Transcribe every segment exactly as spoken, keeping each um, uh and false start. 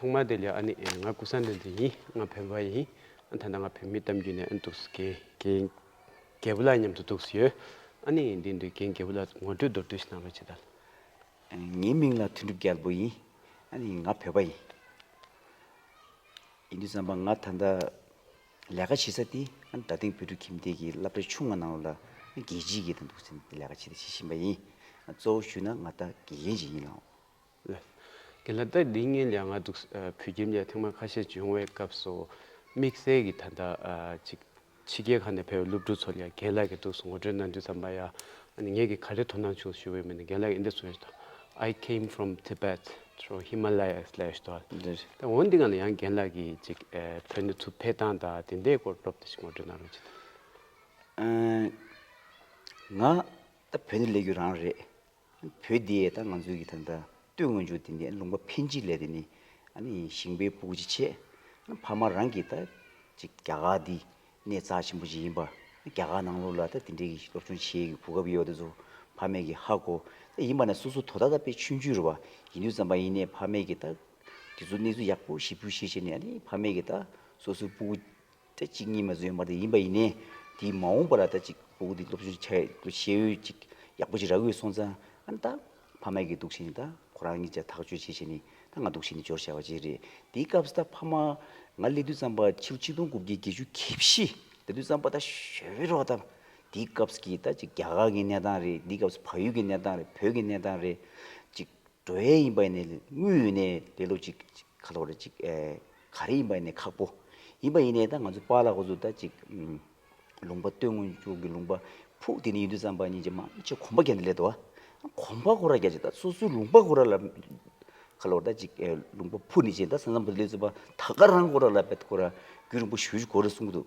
ཐོག་མ་དེ་ལ་ཨ་ནི་ཨེ་ང་ཀུན་བཟང་དོན་འཛིན་ཡིན། ང་བོད་པ་ཡིན། ཨ་ད་ལྟ་ང་བོད་མི་གཏམ་རྒྱུད་ནས་ཨ་འདུག་སེ་རྒན་རྒན་རྒྱལ་པོ་ལགས་མཉམ་དུ་འདུག་སེ་ཡོད། ཨ་ནི་འདི་འདི་རྒན་རྒྱལ་པོ་ལགས་ངོ་སྤྲོད་མདོར་བསྡུས་ཤིག་གནང་རོགས་བྱེད་དང་། ངའི་མིང་ལ་དོན་གྲུབ་རྒྱལ་པོ་ཡིན། ཨ་ནི་ང་བོད་པ་ཡིན། ཡིན་དུས་ཙམ་པ་ང་ད་ལྟ་ལས་ཀ་བྱེད་ས་དེ་ཨ་ནི་རྡ་སྟེང་བོད་ཕྲུག་ཁྱིམ་སྡེ་གི་སློབ་གྲྭ་ཆུང་ང་ནང་ལོགས་ལ་རྒྱལ་སྤྱིའི་གི་ད་འདུག་སེ་ལས་ཀ་བྱེད་ད་བྱེད་བཞིན་པ་ཡིན། གཙོ་བོ་ཞུས་ན་ང་ད་དགེ་རྒན་ཅིག་ཡིན་ལགས། ལགས། རྒན་ལགས་ད་འདི་སྔོན་ལ་ང་འདུག་ཨ་བོད་ཁྱིམ་ལ་ཐེངས་མ་ཁ་ཤས་ཅིག་ཡོང་བའི་སྐབས་སུ་དམིགས་བསལ་གྱི་ད་ལྟ་ཨ་ཅིག་ཕྱི་རྒྱལ་ཁག་ནས་ཕེབས་པའི་སློབ་ཕྲུག་ཚོ་ལ་ཡང་རྒན་ལགས་ཀྱིས་འདུག་སེ་ངོ་སྤྲོད་གནང་དུས་ཙམ་པ་ཡང་ཨ་ནི་ངས་ཀྱིས་ག་རེ་དོ་སྣང་བྱུང་ཞུས་པ་ཡིན་ན་རྒན་ལགས་ཀྱིས་འདི་འདྲ་གསུངས་ཡོད་ད། I came from Tibet through Himalayas ལབ་ཡོད་ད། འདིར། ད་འོ་འདི་སྒང་ལ་ཡང་རྒན་ལགས་ཀྱིས་ཅིག་ཨ་བོད་ནས་ཚུར་ཕེབས་སྟངས་དང་དེ་འདྲའི་སྐོར་ལོབས་ཏེ་ཞིག་ངོ་སྤྲོད་གནང་རོགས་གྱིས། ཨ་ང་ད་བོད་ནས་སླེབས་རྒྱུ་རང་རེད། བོད་འདི་ད་ང་ཚོའི་གི་ད་ལྟ་སྟོད་མངོན་ལྗོངས་འདི་ནས་ལུང་པ་ཕན་སྐྱེད་ལབ་དེ་ནི་ཨ་ནི་ཞིང་པའི་སྤུ་གུ་ཅིག་བྱས། ཕ་མ་རང་གིས་ད་ཅིག་རྒྱ་གར་འདི་གནས་རྩ་ཆེན་པོ་ཅིག་ཡིན་པ། རྒྱ་གར་ནང་ལོགས་ལ་ད་དེ་འདྲའི་གི་སློབ་སྦྱོང་བྱེད་ཀྱི་གོ་སྐབས་ཡོད་པ་དེ་ཚོ་ཕ་མས་ཀྱིས་ཧ་གོ། ད་ཡིན་པ་ན་སོ་སོ་དོ་བདག་ད་དཔེ་ཆུང་ཆུང་རེད་བ། ཡིན་དུས་ཙམ་པ་ཡིན་ནའི་ཕ་མས་ཀྱིས་ད་དེ་ཚོ་གནས་ཚུལ་ཡག་པོ་ཞིབ་འཇུག་བྱས་བྱས་ནས་ཨ་ནི་ཕ་མས་ཀྱིས་ད་སོ་སོའི་སྤུ་གུ་ད་གཅིག་གཉིས་མ་ཟོས་མ་རེད། ཡིན་པ་ཡིན་ནའི་དེའི་མ་འོངས་པ་ལ་ད་ཅིག་སྤུ་གུ་འདི་སློབ་སྦྱོང་བྱ་ཤེས་ཡོན་ཅིག་ཡག་པོ་ཅིག་རག་གི་ཡོད་སོང་ཙང་ཨ་ནི་ད་ཕ་མ་གིས་འདུག་བྱས་ནས་ད་ཁོ་རང་གཉིས་ཆ་ཐག་གཅོད་བྱས་བྱས་ནས་ད་ང་འདུག་བྱས་ནས་འབྱོར་བཞག་པ་ཅིག་རེད། དེའི་སྐབས་སུ་ད་ཕ་མ་ང་སླེབས་དུས་ཙམ་པ་ཕྱི་ལོ་ཆིག་སྟོང་དགུ་བརྒྱ་བརྒྱད་ཅུ་གྱ་བཞི་སླེབས་དུས་ཙམ་པ་ད་ཞེ་པོ་རོགས་ད་དེའི་སྐབས་ཀྱི་ད་ཅིག་རྒྱ་གར་གྱི་གནས་སྟངས་རེད། དེའི་སྐབས་སུ་བལ་ཡུལ་གྱི་གནས་སྟངས་རེད། བོད་ཀྱི་གནས་སྟངས་རེད། ཅིག་འགྲོ་ཡས་ཡིན་པ་ཡིན་ནའི་དངུལ་ཡོད་ནའི་ལས་སླ་པོ་ཅིག་ཅིག་ག་ལབ་དགོས་རེད། ཅིག་ཨེ་ག་རེ་ཡིན་པ་ཡིན་ནའི་ཁག་པོ། ཡིན་པ་ཡིན་ནའི་ད་ང་ཚོ་པཱ་ལགས་ཁོ་ཚོ་ད་ཅིག་ཨུམ་ལུང་པ་སྟོད་མངོན་ལྗོངས་ཀྱི་ལུང་པ་ཕུག་དེ་ནས་ཡིན་དུས་ཙམ་པ་ཉིན་རྗེས་མ་ཅིག་གོམ་པ་རྒྱག་ནས་སླེབས་འདུག་ཨ། གོམ་པ་ཁོ་ར་རྒྱག་ཅིག་ད་སོ་སོའི་ལུང་པ་ཁོ་ར་ལ་ག་ལབ་དགོས་རེད། ད་ཅིག་ཨེ་ལུང་པ་ཕུག་ནས་བྱས་ད་ས་མཚམས་བར་སླེབས་ཙམ་པ་ད་ག་རང་ཁོ་ར་ལ་དཔེ་ཁོ་ར་རྒྱུན་རིང་པོ་ཞེ་པོ་ཅིག་འགོར་རེད་གསུང་གི་འདུག་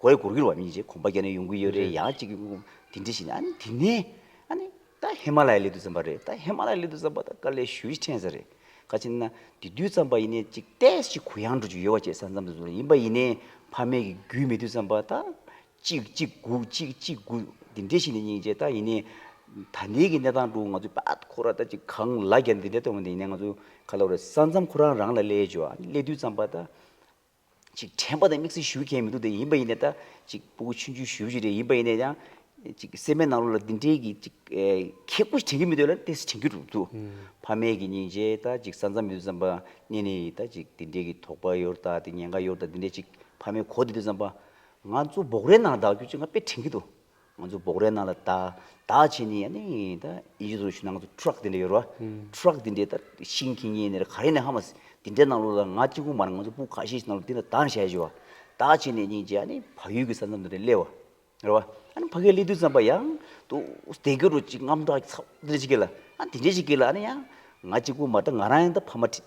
གོ་ཡ་གོར་གྱུར་བ་མིན་ཅེ་གོམ་པ་རྒྱག་ནས་ཡོང་གི་ཡོད་རེད། རེད། ཡང་གཅིག་གི་དེ་འདྲ་ཞིག་ནས་ཨ་ནི་དེ་ནས་ཨ་ནི་ད་ཧི་མ་ལ་ཡ་སླེབས་དུས་ཙམ་པ་རེད། ད་ཧི་མ་ལ་ཡ་སླེབས་དུས་ཙམ་པ་ད་དཀའ་ལས་ཞེ་པོ་ཅིག་འཕྲད་ས་རེད། ག་ཅི་ན་དེ་དུས་ཙམ་པ་ཡིན་ནའི་གཅིག་ཏོག་ཙམ་གུ་ཡངས་འགྲོ་རྒྱུ་ཡོད་པ་བྱས། ས་མཚམས་དེ་ཚོ་ལ་ཡིན་པ་ཡིན་ནའི་ཕ་མས་ཀྱི་རྒྱུས་མེད་དུས་ཙམ་པ་ད་གཅིག་གཅིག་དགུ་གཅིག་གཅིག་དགུ་དེ་འདྲ་ཞིག་ནས་སྙིང་རྗེ་ད་ཡིན་ནའི་ད་ནས་ཀྱི་གནས་སྟངས་འགྲོ་ང་ཚོ་པད་ཁོ་ར་ད་ཅིག་གང་ལ་རྒྱ་འདི་འདྲ་གཏོང་བ་འདི་ཡིན་ནའི་ང་ཚོ་ག་ལབ་རེད། ས་མཚམས་ཁོ་རང་རང་ལ་སླེབས་བྱུང་བ་སླེབས་དུས་ཙམ་པ་ད། ཅིག་དྲན་པ་དང་དམིགས་བསལ་ཞུ་མཁན་མི་འདུག་དེ་ཡིན་པ་ཡིན་ནའི་ད་ཅིག་སྤུ་གུ་ཆུང་ཆུང་ཞུ་ཞུ་རེད། ཡིན་པ་ཡིན་ནའི་ཡང་ཅིག་སེམས་པའི་ནང་ལོགས་ལ་འདི་འདྲའི་གི་ཅིག་ཨེ་ཁེག་པོ་དྲན་གྱི་མི་འདུག་ལ་ཏོག་ཙམ་དྲན་གྱི་འདུག་འདུག་ཨུམ། ཕ་མའི་གི་སྙིང་རྗེ་ད་ཅིག་ས་མཚམས་མི་འདུག་བསམ་པ་ནས་ནས་ད་ཅིག་འདི་འདྲའི་གི་དོགས་པ་ཡོད་ད་དེ་ཉེན་ཁ་ཡོད་ད་འདི་འདྲའི་ཅིག་ཕ་མའི་གོ་བསྡད་དུས་ཙམ་པ་ང་ཚོ་འབོག་རའི་ནང་བདག་རྒྱུ་ཅིག་ང་དཔེ་དྲན་གྱི་འདུག་ང་ཚོ་འབོག་རའི་ནང་ལ་བདག་བདག་བྱས་ནས་ཨ་ནི་ད་ཨིན་ཇི་ཚོ་ཞུ་ན་ང་ཚོ་ཊྲག་དེ་འདྲ་ཡོད་རེད་བ། ཊྲག་དེ་འདྲའི་ད་ཤིང་འཁྱེར་མཁན་ནས་ག་རེ་ནས་ཧ་མ་སི་དེ་འདྲའི་ནང་ལོགས་ལ་ང་གཅིག་པུ་མ་རེད། ང་ཚོ་སྤུ་གུ་ཁ་ཤས་ཤིག་ནང་ལོགས་དེ་འདྲ་བདག་བྱས་བྱས་བ། བདག་བྱས་ནས་སྙིང་རྗེ་ཨ་ནི་བལ་ཡུལ་གྱི་ས་མཚམས་དེ་འདྲ་སླེབས་བ་རེད་བ། ཨ་ནི་ཕ་གིར་སླེབས་དུས་ཙམ་པ་ཡང་དུ་བདེ་སྐྱིད་རུ་ཅིག་དངངས་སྐྲག་ཚ་པོ་དེ་འདྲ་ཞིག་སྐྱེས་ལ། ཨ་དེ་འདྲ་ཞིག་སྐྱེས་ལ་ཨ་ནི་ཡང་ང་གཅིག་པུ་མ་རེད། ད་ང་རང་ཡང་ད་ཕ་མ་ཁྲིད།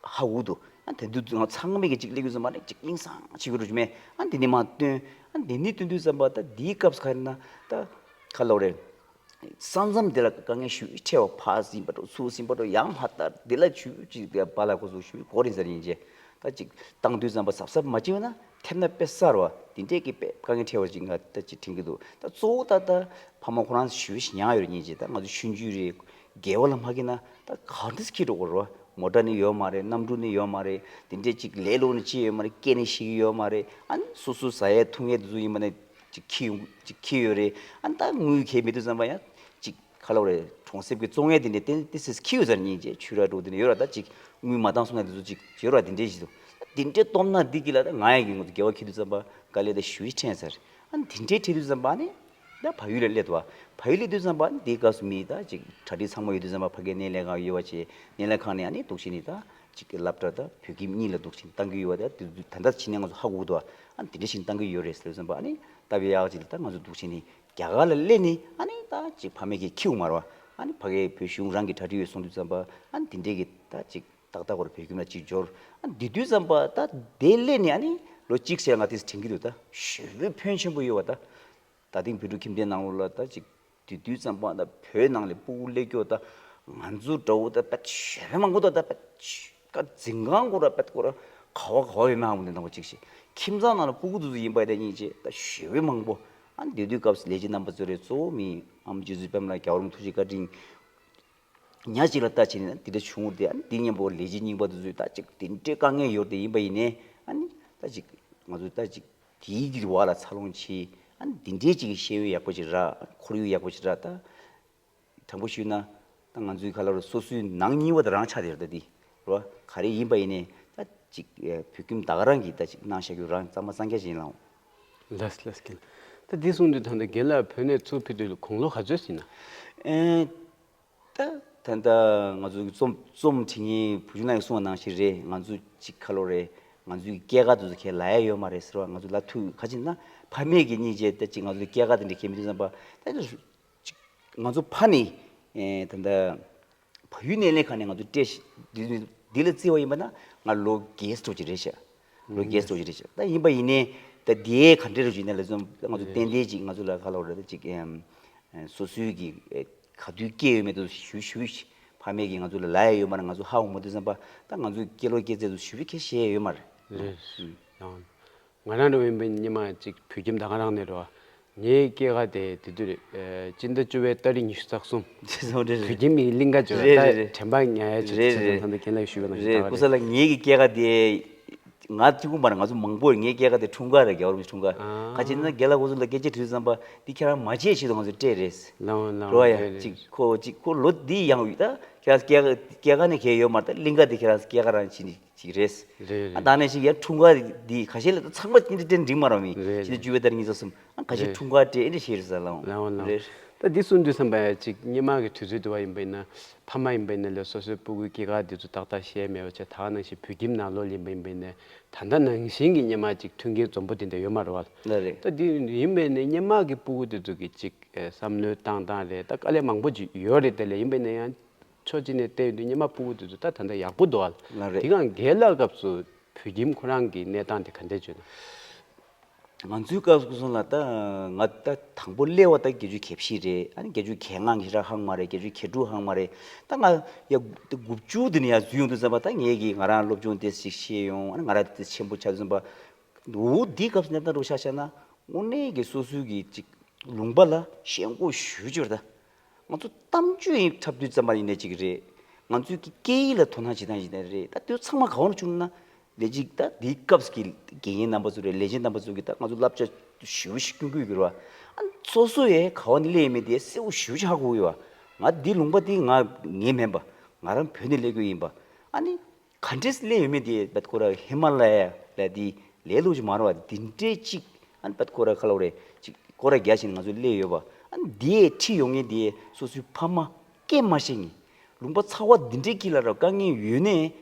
ཧ་གོ་འདུག་ཨ་དེ་དུས་ང་ཚང་མས་ཀྱི་གཅིག་སླེབས་ཡོད་ཙམ་པ་ནས་གཅིག་གླིང་སང་བྱེད་དགོས་རུ་མེད། ཨ་དེ་ནས་མ་བཏོན། ཨ་དེ་ནས་བཏོན་དུས་ཙམ་པ་ད་འདིའི་སྐབས་སུ་ག་རེ་ན་ད་ག་ལབ་རེད། ས་མཚམས་དེ་ལ་དཀའ་ངལ་ཞེ་པོ་འཕྲད་པ་ཕར་ཟིན་པ་འགྲོ་ཚུར་ཟིན་པ་འགྲོ་ཡང་ཕར་ལྟ་དེ་ལ་ཞེ་པོ་ཅིག་དེ་པཱ་ལགས་ཁོ་ཚོ་ཞེ་པོ་གོ་རིན་ཟེར་ཡིན་ཅེ། ད་ཅིག་བཏང་དུས་ཙམ་པ་གཟབ་གཟབ་མ་བྱས་པ་ན་ཐེབས་ན་དཔེ་གསར་བ་དེ་འདྲས་ཀྱི་དཔེ་དཀའ་ངལ་འཕྲད་པ་ཅིག་ང་ད་ཅིག་དྲན་གྱི་འདུག་ད་གཙོ་བོ་ད་ད་ཕ་མ་ཁོ་རང་ཞེ་པོ་ཞིག་མྱངས་ཡོད་རེད་སྙིང་རྗེ། ད་ང་ཚོ་ཆུང་ཆུང་རེད། རྒྱལ་བ་ལ་མ་སྐྱེས་ན་ད་ག་འདྲས་སྐྱེ་འགྲོ་གི་རེད་བ། མོ་ཊ་ནི་ཡོད་མ་རེད། གནམ་གྲུ་ནི་ཡོད་མ་རེད། དེ་འདྲས་ཅིག་ལས་སླ་པོ་ནི་ཅི་ཡོད་མ་རེད། སྐྱེ་ནི་ཤི་གི་ཡོད་མ་རེད། ཨ་ནི་སོ་སོ་ཟ་ཡས་འཐུང་ཡས་དེ་ཚོ་ཡིན་པ་ནི་ཅིག་ཁྱི་ཡོང་ཅིག་ཁྱི་ཡོད་རེད། ཨ་ནི་ད་དངུལ་གལ་མེད་དུས་ཙམ་པ་ཡང་ཅིག་ག་ལབ་རེད། གྲོང་གསེབ་ཀྱི་བཙོང་ཡས་དེ་འདྲས་ཏན་ཏན་སེ་ཁྱི་ཡོད་ཟེར་སྙིང་རྗེ། ཆུ་ར་འགྲོ་དེ་འདྲས་ཡོད་ར། ད་ཅིག་དངུལ་མ་བཏང་སོང་ན་དེ་ཚོ་ཅིག་ཡོད་ར། དེ་འདྲས་ཞིག་འདུག་དེ་འདྲས་སྟོབས་ན་འདི་གི་ལ་ད་ང་ཡ་གི་ངོ་ཚོ་རྒྱལ་བ་འཁེལ་དུས་ཙམ་པ་དཀའ་ལས་ད་ཞེ་པོ་ཅིག་འཕྲད་ཟེར། ཨ་ནི་དེ་འདྲས་འཕྲད་དུས་ཙམ་པ་ཨ་ནི། ད་བལ་ཡུལ་ལ་སླེབས་འདུག་བ། བལ་ཡུལ་སླེབས་དུས་ཙམ་པ་ཨ་ནི་དེའི་སྐབས་སུ་མི་ད་ཅིག་གྲ་སྒྲིག་ཚང་མ་ཡོད་དུས་ཙམ་པ་ཕ་གིའི་སྣེ་ལེན་ཁང་ཡོད་པ་བྱས། སྣེ་ལེན་ཁང་ནས་ཨ་ནི་འདུག་བྱས་ནས་ད་ཅིག་གི་སློབ་གྲྭ་ད་བོད་ཁྱིམ་གཉིས་ལ་འདུག་བྱས་ནས་བཏང་གི་ཡོད་པ། ད་དེ་དུས་ད་ལྟ་ཕྱི་ནས་ང་ཚོ་ཧ་གོ་གི་འདུག་བ། ཨ་ནི་དེ་འདྲ་ཞིག་བཏང་གི་ཡོད་རེད་ཟེར་དུས་ཙམ་པ་ཨ་ནི་ད་བའི་ཡག་ཅིག་ལ་ད་ང་ཚོ་འདུག་བྱས་ནས་རྒྱ་གར་ལ་སླེབས་ནས་ཨ་ནི་ད་ཅིག་ཕ་མས་ཀྱི་ཁྱིའུ་མར་བ། ཨ་ནི་ཕ་གིའི་བོད་གཞུང་རང་གི་གྲ་སྒྲིག་ཡོད་སོང་དུས་ཙམ་པ་ཨ་ནི་དེ་འདྲས་ཀྱི་ད་ཅིག་ཏག་ཏག་སྐོར་བོད་ཁྱིམ་ལ་ཅིག་འབྱོར། ཨ་ནི་དེ་དུས་ཙམ་པ་ད་དེ་སླེབས་ནས་ཨ་ནི་ལོ་གཅིག་ཟེར་ང་དེ་དྲན་གྱི་འདུག་ད་ཞེ་པོའི་ཕོན་ཆེན་པོ་ཡོད་བ་ད། རྡ་སྟེང་བོད་ཕྲུག་ཁྱིམ་སྡེའི་ནང་ལོགས་ལ་ད་ཅིག་དེ་དུས་ཙམ་པ་ད་བོད་ནང་ལ་སྤུ་གུ་སླེབས་ཀྱོག་ད་ང་ཚོ་འདྲ་བོ་ད་དཔེ་ཞེ་པོ་མང་པོ་ད་ད་དཔེ་ཀ་འཛིན་ཁང་སྐོར་ད་དཔེ་སྐོར་ག་བ་ག་བ་ཡོད་མེད་ཧ་གོ་མི་འདུག་འདྲ་བོ་ཅིག་ཞིག་ཁྱིམ་ཚང་ནང་ལ་སྤུ་གུ་དེ་ཚོ་ཡིན་པ་ད་སྙིང་རྗེ་ད་ཞེ་པོ་མང་པོ། ཨ་ནི་དེ་དུས་སྐབས་སུ་ལས་བྱེད་རྣམ་པ་ཚོ་རེད། གཙོ་བོ་མི་ཨ་མ་རྗེ་བཙུན་པད་མ་ལགས་རྒྱལ་བ་རིན་པོ་ཆེ་བཀའ་དྲིན། ཉག་གཅིག་ལ་ལྟ་བྱས་ནས་འདི་འདྲ་བྱུང་བ་རེད། ཨ་ནི་འདི་མཉམ་པོ་ལས་བྱེད་རྙིང་པ་དེ་ཚོས་ད་ཅིག་དེ་འདྲའི་དཀའ་ངལ་ཡོད་རེད། ཡིན་པ་ཡིན་ནའི་ཨ་ནི་ད་ཅིག་ང་ཚོས་ད་ཅིག་དེའི་གི་བར་ལ་འཚར་ལོངས་བྱས། ཨ་ནི་འདི་འདྲའི་ཅིག་གི་ཤེས་ཡོན་ཡག་པོ་ཅིག་རག་ཁོར་ཡུག་ཡག་པོ་ཅིག་རག་ད། དྲང་པོ་ཞུས་ན་ད་ང་ཚོའི་ཁ་ལོ་རེད། སོ་སོའི་ནང་རྙིང་པ་དང་རང་ཆགས་དེ་རེད། ད་འདི་རེད་བ། ག་རེ་ཡིན་པ་ཡིན་ནའི་ད་ཅིག་བོད་ཁྱིམ་ད་ག་རང་གིས་ད་ཅིག་གནང་བཞག་རྒྱུ་རང་གཙང་མ་གཙང་རྐྱང་ཅིག་ཡིན་ལགས། ལགས་ལགས་རྒན། ད་འདི་གསུངས་དུས་ད་ལྟ་རྒན་ལགས་བོད་ནས་ཚུར་ཕེབས་དུས་དགུང་ལོ་ག་ཚོད་ཟིན་ན། ཨེ། ད་ད་ལྟ་ང་ཚོ་གི་རྩོམ་རྩོམ་འབྲི་མཁན་བུ་ཆུང་ལགས་ཀྱིས་གསུངས་པ་ནང་བཞིན་རེད། ང་ཚོ་ཅིག་ཁ་ལོ་རེད། ང་ཚོའི་སྐྱེས་སྐར་དེ་ཚོ་ཁས་ལེན་ཡ་ཡོད་མ་རེད་ཟེར་བ། ང་ཚོ་ལབ་ཐུབ་ག་ཅི་ན་ཕ་མེས་ཀྱི་སྙིང་རྗེ། ད་ཅིག་ང་ཚོའི་སྐྱེས་སྐར་དེ་འདྲ་ཁས་མི་ཐུབ་བསམ་པ། ད་ཅིག་ང་ཚོ་ཕ་ནི་ཨེ་ད་ལྟ་བལ་ཡུལ་སྣེ་ལེན་ཁང་ནས་ང་ཚོ་སྤྲད་ཤི་འདི་འདི་ལ་བརྩི་བ་ཡིན་པ་ན་ང་ལོ་བརྒྱད་ཙམ་ཅིག་རེད་ཤག་ལོ་བརྒྱད་ཙམ་ཅིག་རེད་ཤག་ད་ཡིན་པ་ཡིན་ནའི་ད་དེའི་ག་འདྲ་རེད་ཅིག་ནས་ལ་ཚོ་ང་ཚོ་ཏན་ཏན་ཅིག་ང་ཚོ་ལ་ཁ་ལོ་རེད། ད་ཅིག་ཨེམ། སོ་སོའི་གི་ཨེ་ག་དུས་སྐྱེས་ཡོད་མེད་དུ་ཞུ་ཞུ་ཕ་མས་ཀྱིས་ང་ཚོ་ལ་ལབ་ཡ་ཡོད་མ་རེད། ང་ཚོ་ཧ་གོ་མ་ཐུབ་བསམ་པ། ད་ང་ཚོའི་སྐྱེས་ལོ་སྐྱེས་ཚེས་དུ་ཞུ་བའི་ཁས་བཤད་ཡ་ཡོད་མ་རེད། རེད། ཡང་ང་རང་འདྲ་བོ་ཡིན་པའི་སྔོན་མ་ཅིག་བོད་ཁྱིམ་ད་ག་རང་ནས་རེད་བ། ངའི་སྐྱེས་སྐར་དེ་དེ་དུས་རེད། ཨེ་སྤྱི་ཟླ་བཅུ་པའི་ཏ་རིག་ཉི་ཤུ་རྩ་གསུམ། རེད་རེད་རེད། བོད་ཁྱིམ་གྱི་གླིང་ག་བརྗོད་རེད་རེད་ད་རེད། དྲན་པ་ཉར་ཡ་ཅིག་རེད་ཚེ་རེད། ཚང་ད་རྒན་ལགས་ཞུས་པ་ནང་བཞིན་རེད། ད་ག་ཀུ་ས་རེད། ལགས་ངེད་ཀྱི་སྐྱེས་སྐར་དེ། ང་གཅིག་པུ་མ་རེད། ང་ཚོ་མང་པོ་རེད། ངའི་སྐྱེས་སྐར་དེ་འཁྲུངས་སྐར་རེད། རྒྱལ་བ་རིན་པོ་ཆེའི་འཁྲུངས་སྐར། ཨ། ཁ་ཅིག་ན་རྒན་ལགས་ཁོ་ཚོ་ལ་སྐད་ཆ་དྲིས་བསམ་པ་འདི་ཁྱེད་རང་མ་བརྗེད་ཆེད་དུ་ང་ཚོ་སྤྲད་རེད། ལའོ་ལའོ་རོ་ཡ་རེད་རེད། ཅིག་ཁོ་ཅིག་ཁོ་ལོ་འདི་ཡང་ཡོད་ད། ཁྱེད་རང་སྐྱེས་སྐར་སྐྱེས་སྐར་ནས་གས་ཡོད་མ་རེད། ད་གླིང་ག་འདི་ཁྱེད་རང་སྐྱེས་སྐར་རང་ཅིག་ཅིག་རེད། རེད་རེད། ཨ་ད་ནས་ཞིག་ཡང་འཁྲུངས་སྐར་འདི་ཁ་ཤས་ལ་ད་ཚང་མ་ཅིག་འདི་སྤྲད་འགྲིག་མ་རེད་མི་རེད་ཞིག་རེད། བཅུ་པའི་ཏ་རིག་ཉི་ཤུ་རྩ་གསུམ། ཨ་ཁ་ཤས་རེད། འཁྲུངས་སྐར་སྤྲད་འདི་ཞིག་རེད་ཟེར་ལའོ་ལའོ་ལའོ། རེད། ད་འདི་གསུངས་དུས་བསམ་པ་ཡ་ཅིག་སྔོན་མ་གི་དུས་ཚོད་དུ་བ་ཡིན་པ་ཡིན་ན། ཕ་མ་ཡིན་པ་ཡིན་ན་ལས་སོ་སོའི་སྤུ་གུའི་སྐྱེས་སྐར་དེ་ཚོ་ཏག་ཏག་ཤེས་མེད་པ་བྱས། ད་ག་ནང་བཞིན་བོད་ཁྱིམ་ནང་ལོགས་ལ་ཡིན་པ་ཡིན་པ་ཡིན་ནའི་ད་ལྟ་ནང་བཞིན་གྱི་སྔོན་མ་ཅིག་མཐུན་རྐྱེན་འཛོམས་པོ་དེ་འདྲ་ཡོད་མ་རེད་བ། ལགས་རེད། ད་འདི་ཡིན་པ་ཡིན་ནའི་སྔོན་མ་གི་སྤུ་གུ་དེ་ཚོ་གི་ཅིག་ཨེ་བསམ་བློའི་བཏང་སྟངས་རེད། ད་དཀའ་ལས་མང་པོ་ཅིག་ཡོད་རེད། དེ་ལས་ཡིན་པ་ཡིན་ན་ཡང་ཕྱོགས་གཅིག་ནས་བལྟས་ཡོང་དུས་སྔོན་མ་སྤུ་གུ་དེ་ཚོ་ད་ད་ལྟ་ཡག་པོ་འདུག་བ། ལགས་རེད། དེ་གང་རྒན་ལགས་སྐབས་སུ་བོད་ཁྱིམ་ཁོ་རང་གི་གནས་སྟངས་དེ་ག་འདྲ་བརྗོད་ན། ང་ཚོའི་སྐབས་སུ་སོང་ལ་ད་ང་ད་དང་པོ་སླེབས་པ་ད་བརྒྱད་ཅུ་གྱ་བཞི་རེད། ཨ་ནི་བརྒྱད་ཅུ་གྱ་ལྔ་ཞེ་དྲག་ཧང་མ་རེད། བརྒྱད་ཅུ་གྱ་དྲུག་ཧང་མ་རེད། ད་ང་ཡ་དགུ་བཅུ་དེ་ནས་ཡར་འཛུལ་ཡོང་དུས་ཙམ་པ་ད་ངས་ཀྱིས་ང་རང་སློབ་སྦྱོང་དེ་ཞིག་ཤེས་ཡོང་། ཨ་ནི་ང་རང་དེ་ཆེན་པོ་ཆགས་དུས་ཙམ་པ། འོ་འདིའི་སྐབས་སུ་གནས་སྟངས་རོགས་ཤ་ཤ་ན་དངོས་གནས་ཀྱི་སོ་སོའི་གི་ཅིག་ལུང་པ་ལ་ཞེན་ཁོག་ཞེ་པོ་ཅིག་ཡོད་རེད་ད། ང་ཚོ་གཏམ་བརྗོད་ཡིན་འཁྲབ་དུས་ཙམ་པ་ཡིན་ནའི་ཅིག་རེད། ང་ཚོའི་གི་སྐད་ཡིག་ལ་དོ་སྣང་བྱེད་སྟངས་ཡིན་ནའི་རེད། ད་དེ་ཚང་མ་ག་བ་ནས་བྱུང་ན། ལས་གཅིག་ད་འདིའི་སྐབས་ཀྱི་དགེ་རྒན་རྣམ་པ་ཚོ་རེད། ལས་བྱེད་རྣམ་པ་ཚོ་གིས་ད་ང་ཚོ་བསླབ་བྱ་ཞེ་པོ་ཞིག་སྐྱོན་དགོས་ཀྱི་རེད་བ། ཨ་ནི་སོ་སོ་ཡས་ག་བ་ནས་སླེབས་ཡོད་མེད་དེ་གསལ་པོ་ཞེ་པོ་ཞིག་ཧ་གོ་གི་ཡོད་བ། ང་འདི་ལུང་པ་འདི་ང་ངའི་མིན་པ། ང་རང་བོད་ནས་སླེབས་དགོས་ཡིན་པ། ཨ་ནི་ག་འདྲས་སླེབས་ཡོད་མེད་དེ་བད་ཁོ་ར་ཧི་མ་ལ་ཡ་ལ་འདི་ལས་སླ་པོ་ཅིག་མ་རེད་བ། འདི་འདྲས་ཅིག་ཨ་ནི་བད་ཁོ་ར་ཁ་ལོ་རེད་ཅིག་སྐོར་ར་རྒྱག་བྱས་ནས་ང་ཚོ་སླེབས་ཡོད་བ། ཨ་ནི་འདི་ཁྲིད་ཡོང་མཁན་དེ་སོ་སོའི་ཕ་མ་སྐད་མ་བཤད་མཁན། ལུང་པ་ཚ་བ་འདི་འདྲའི་དཀྱིལ་ལ་ར་དཀའ་ངལ་ཡོད་ནའི་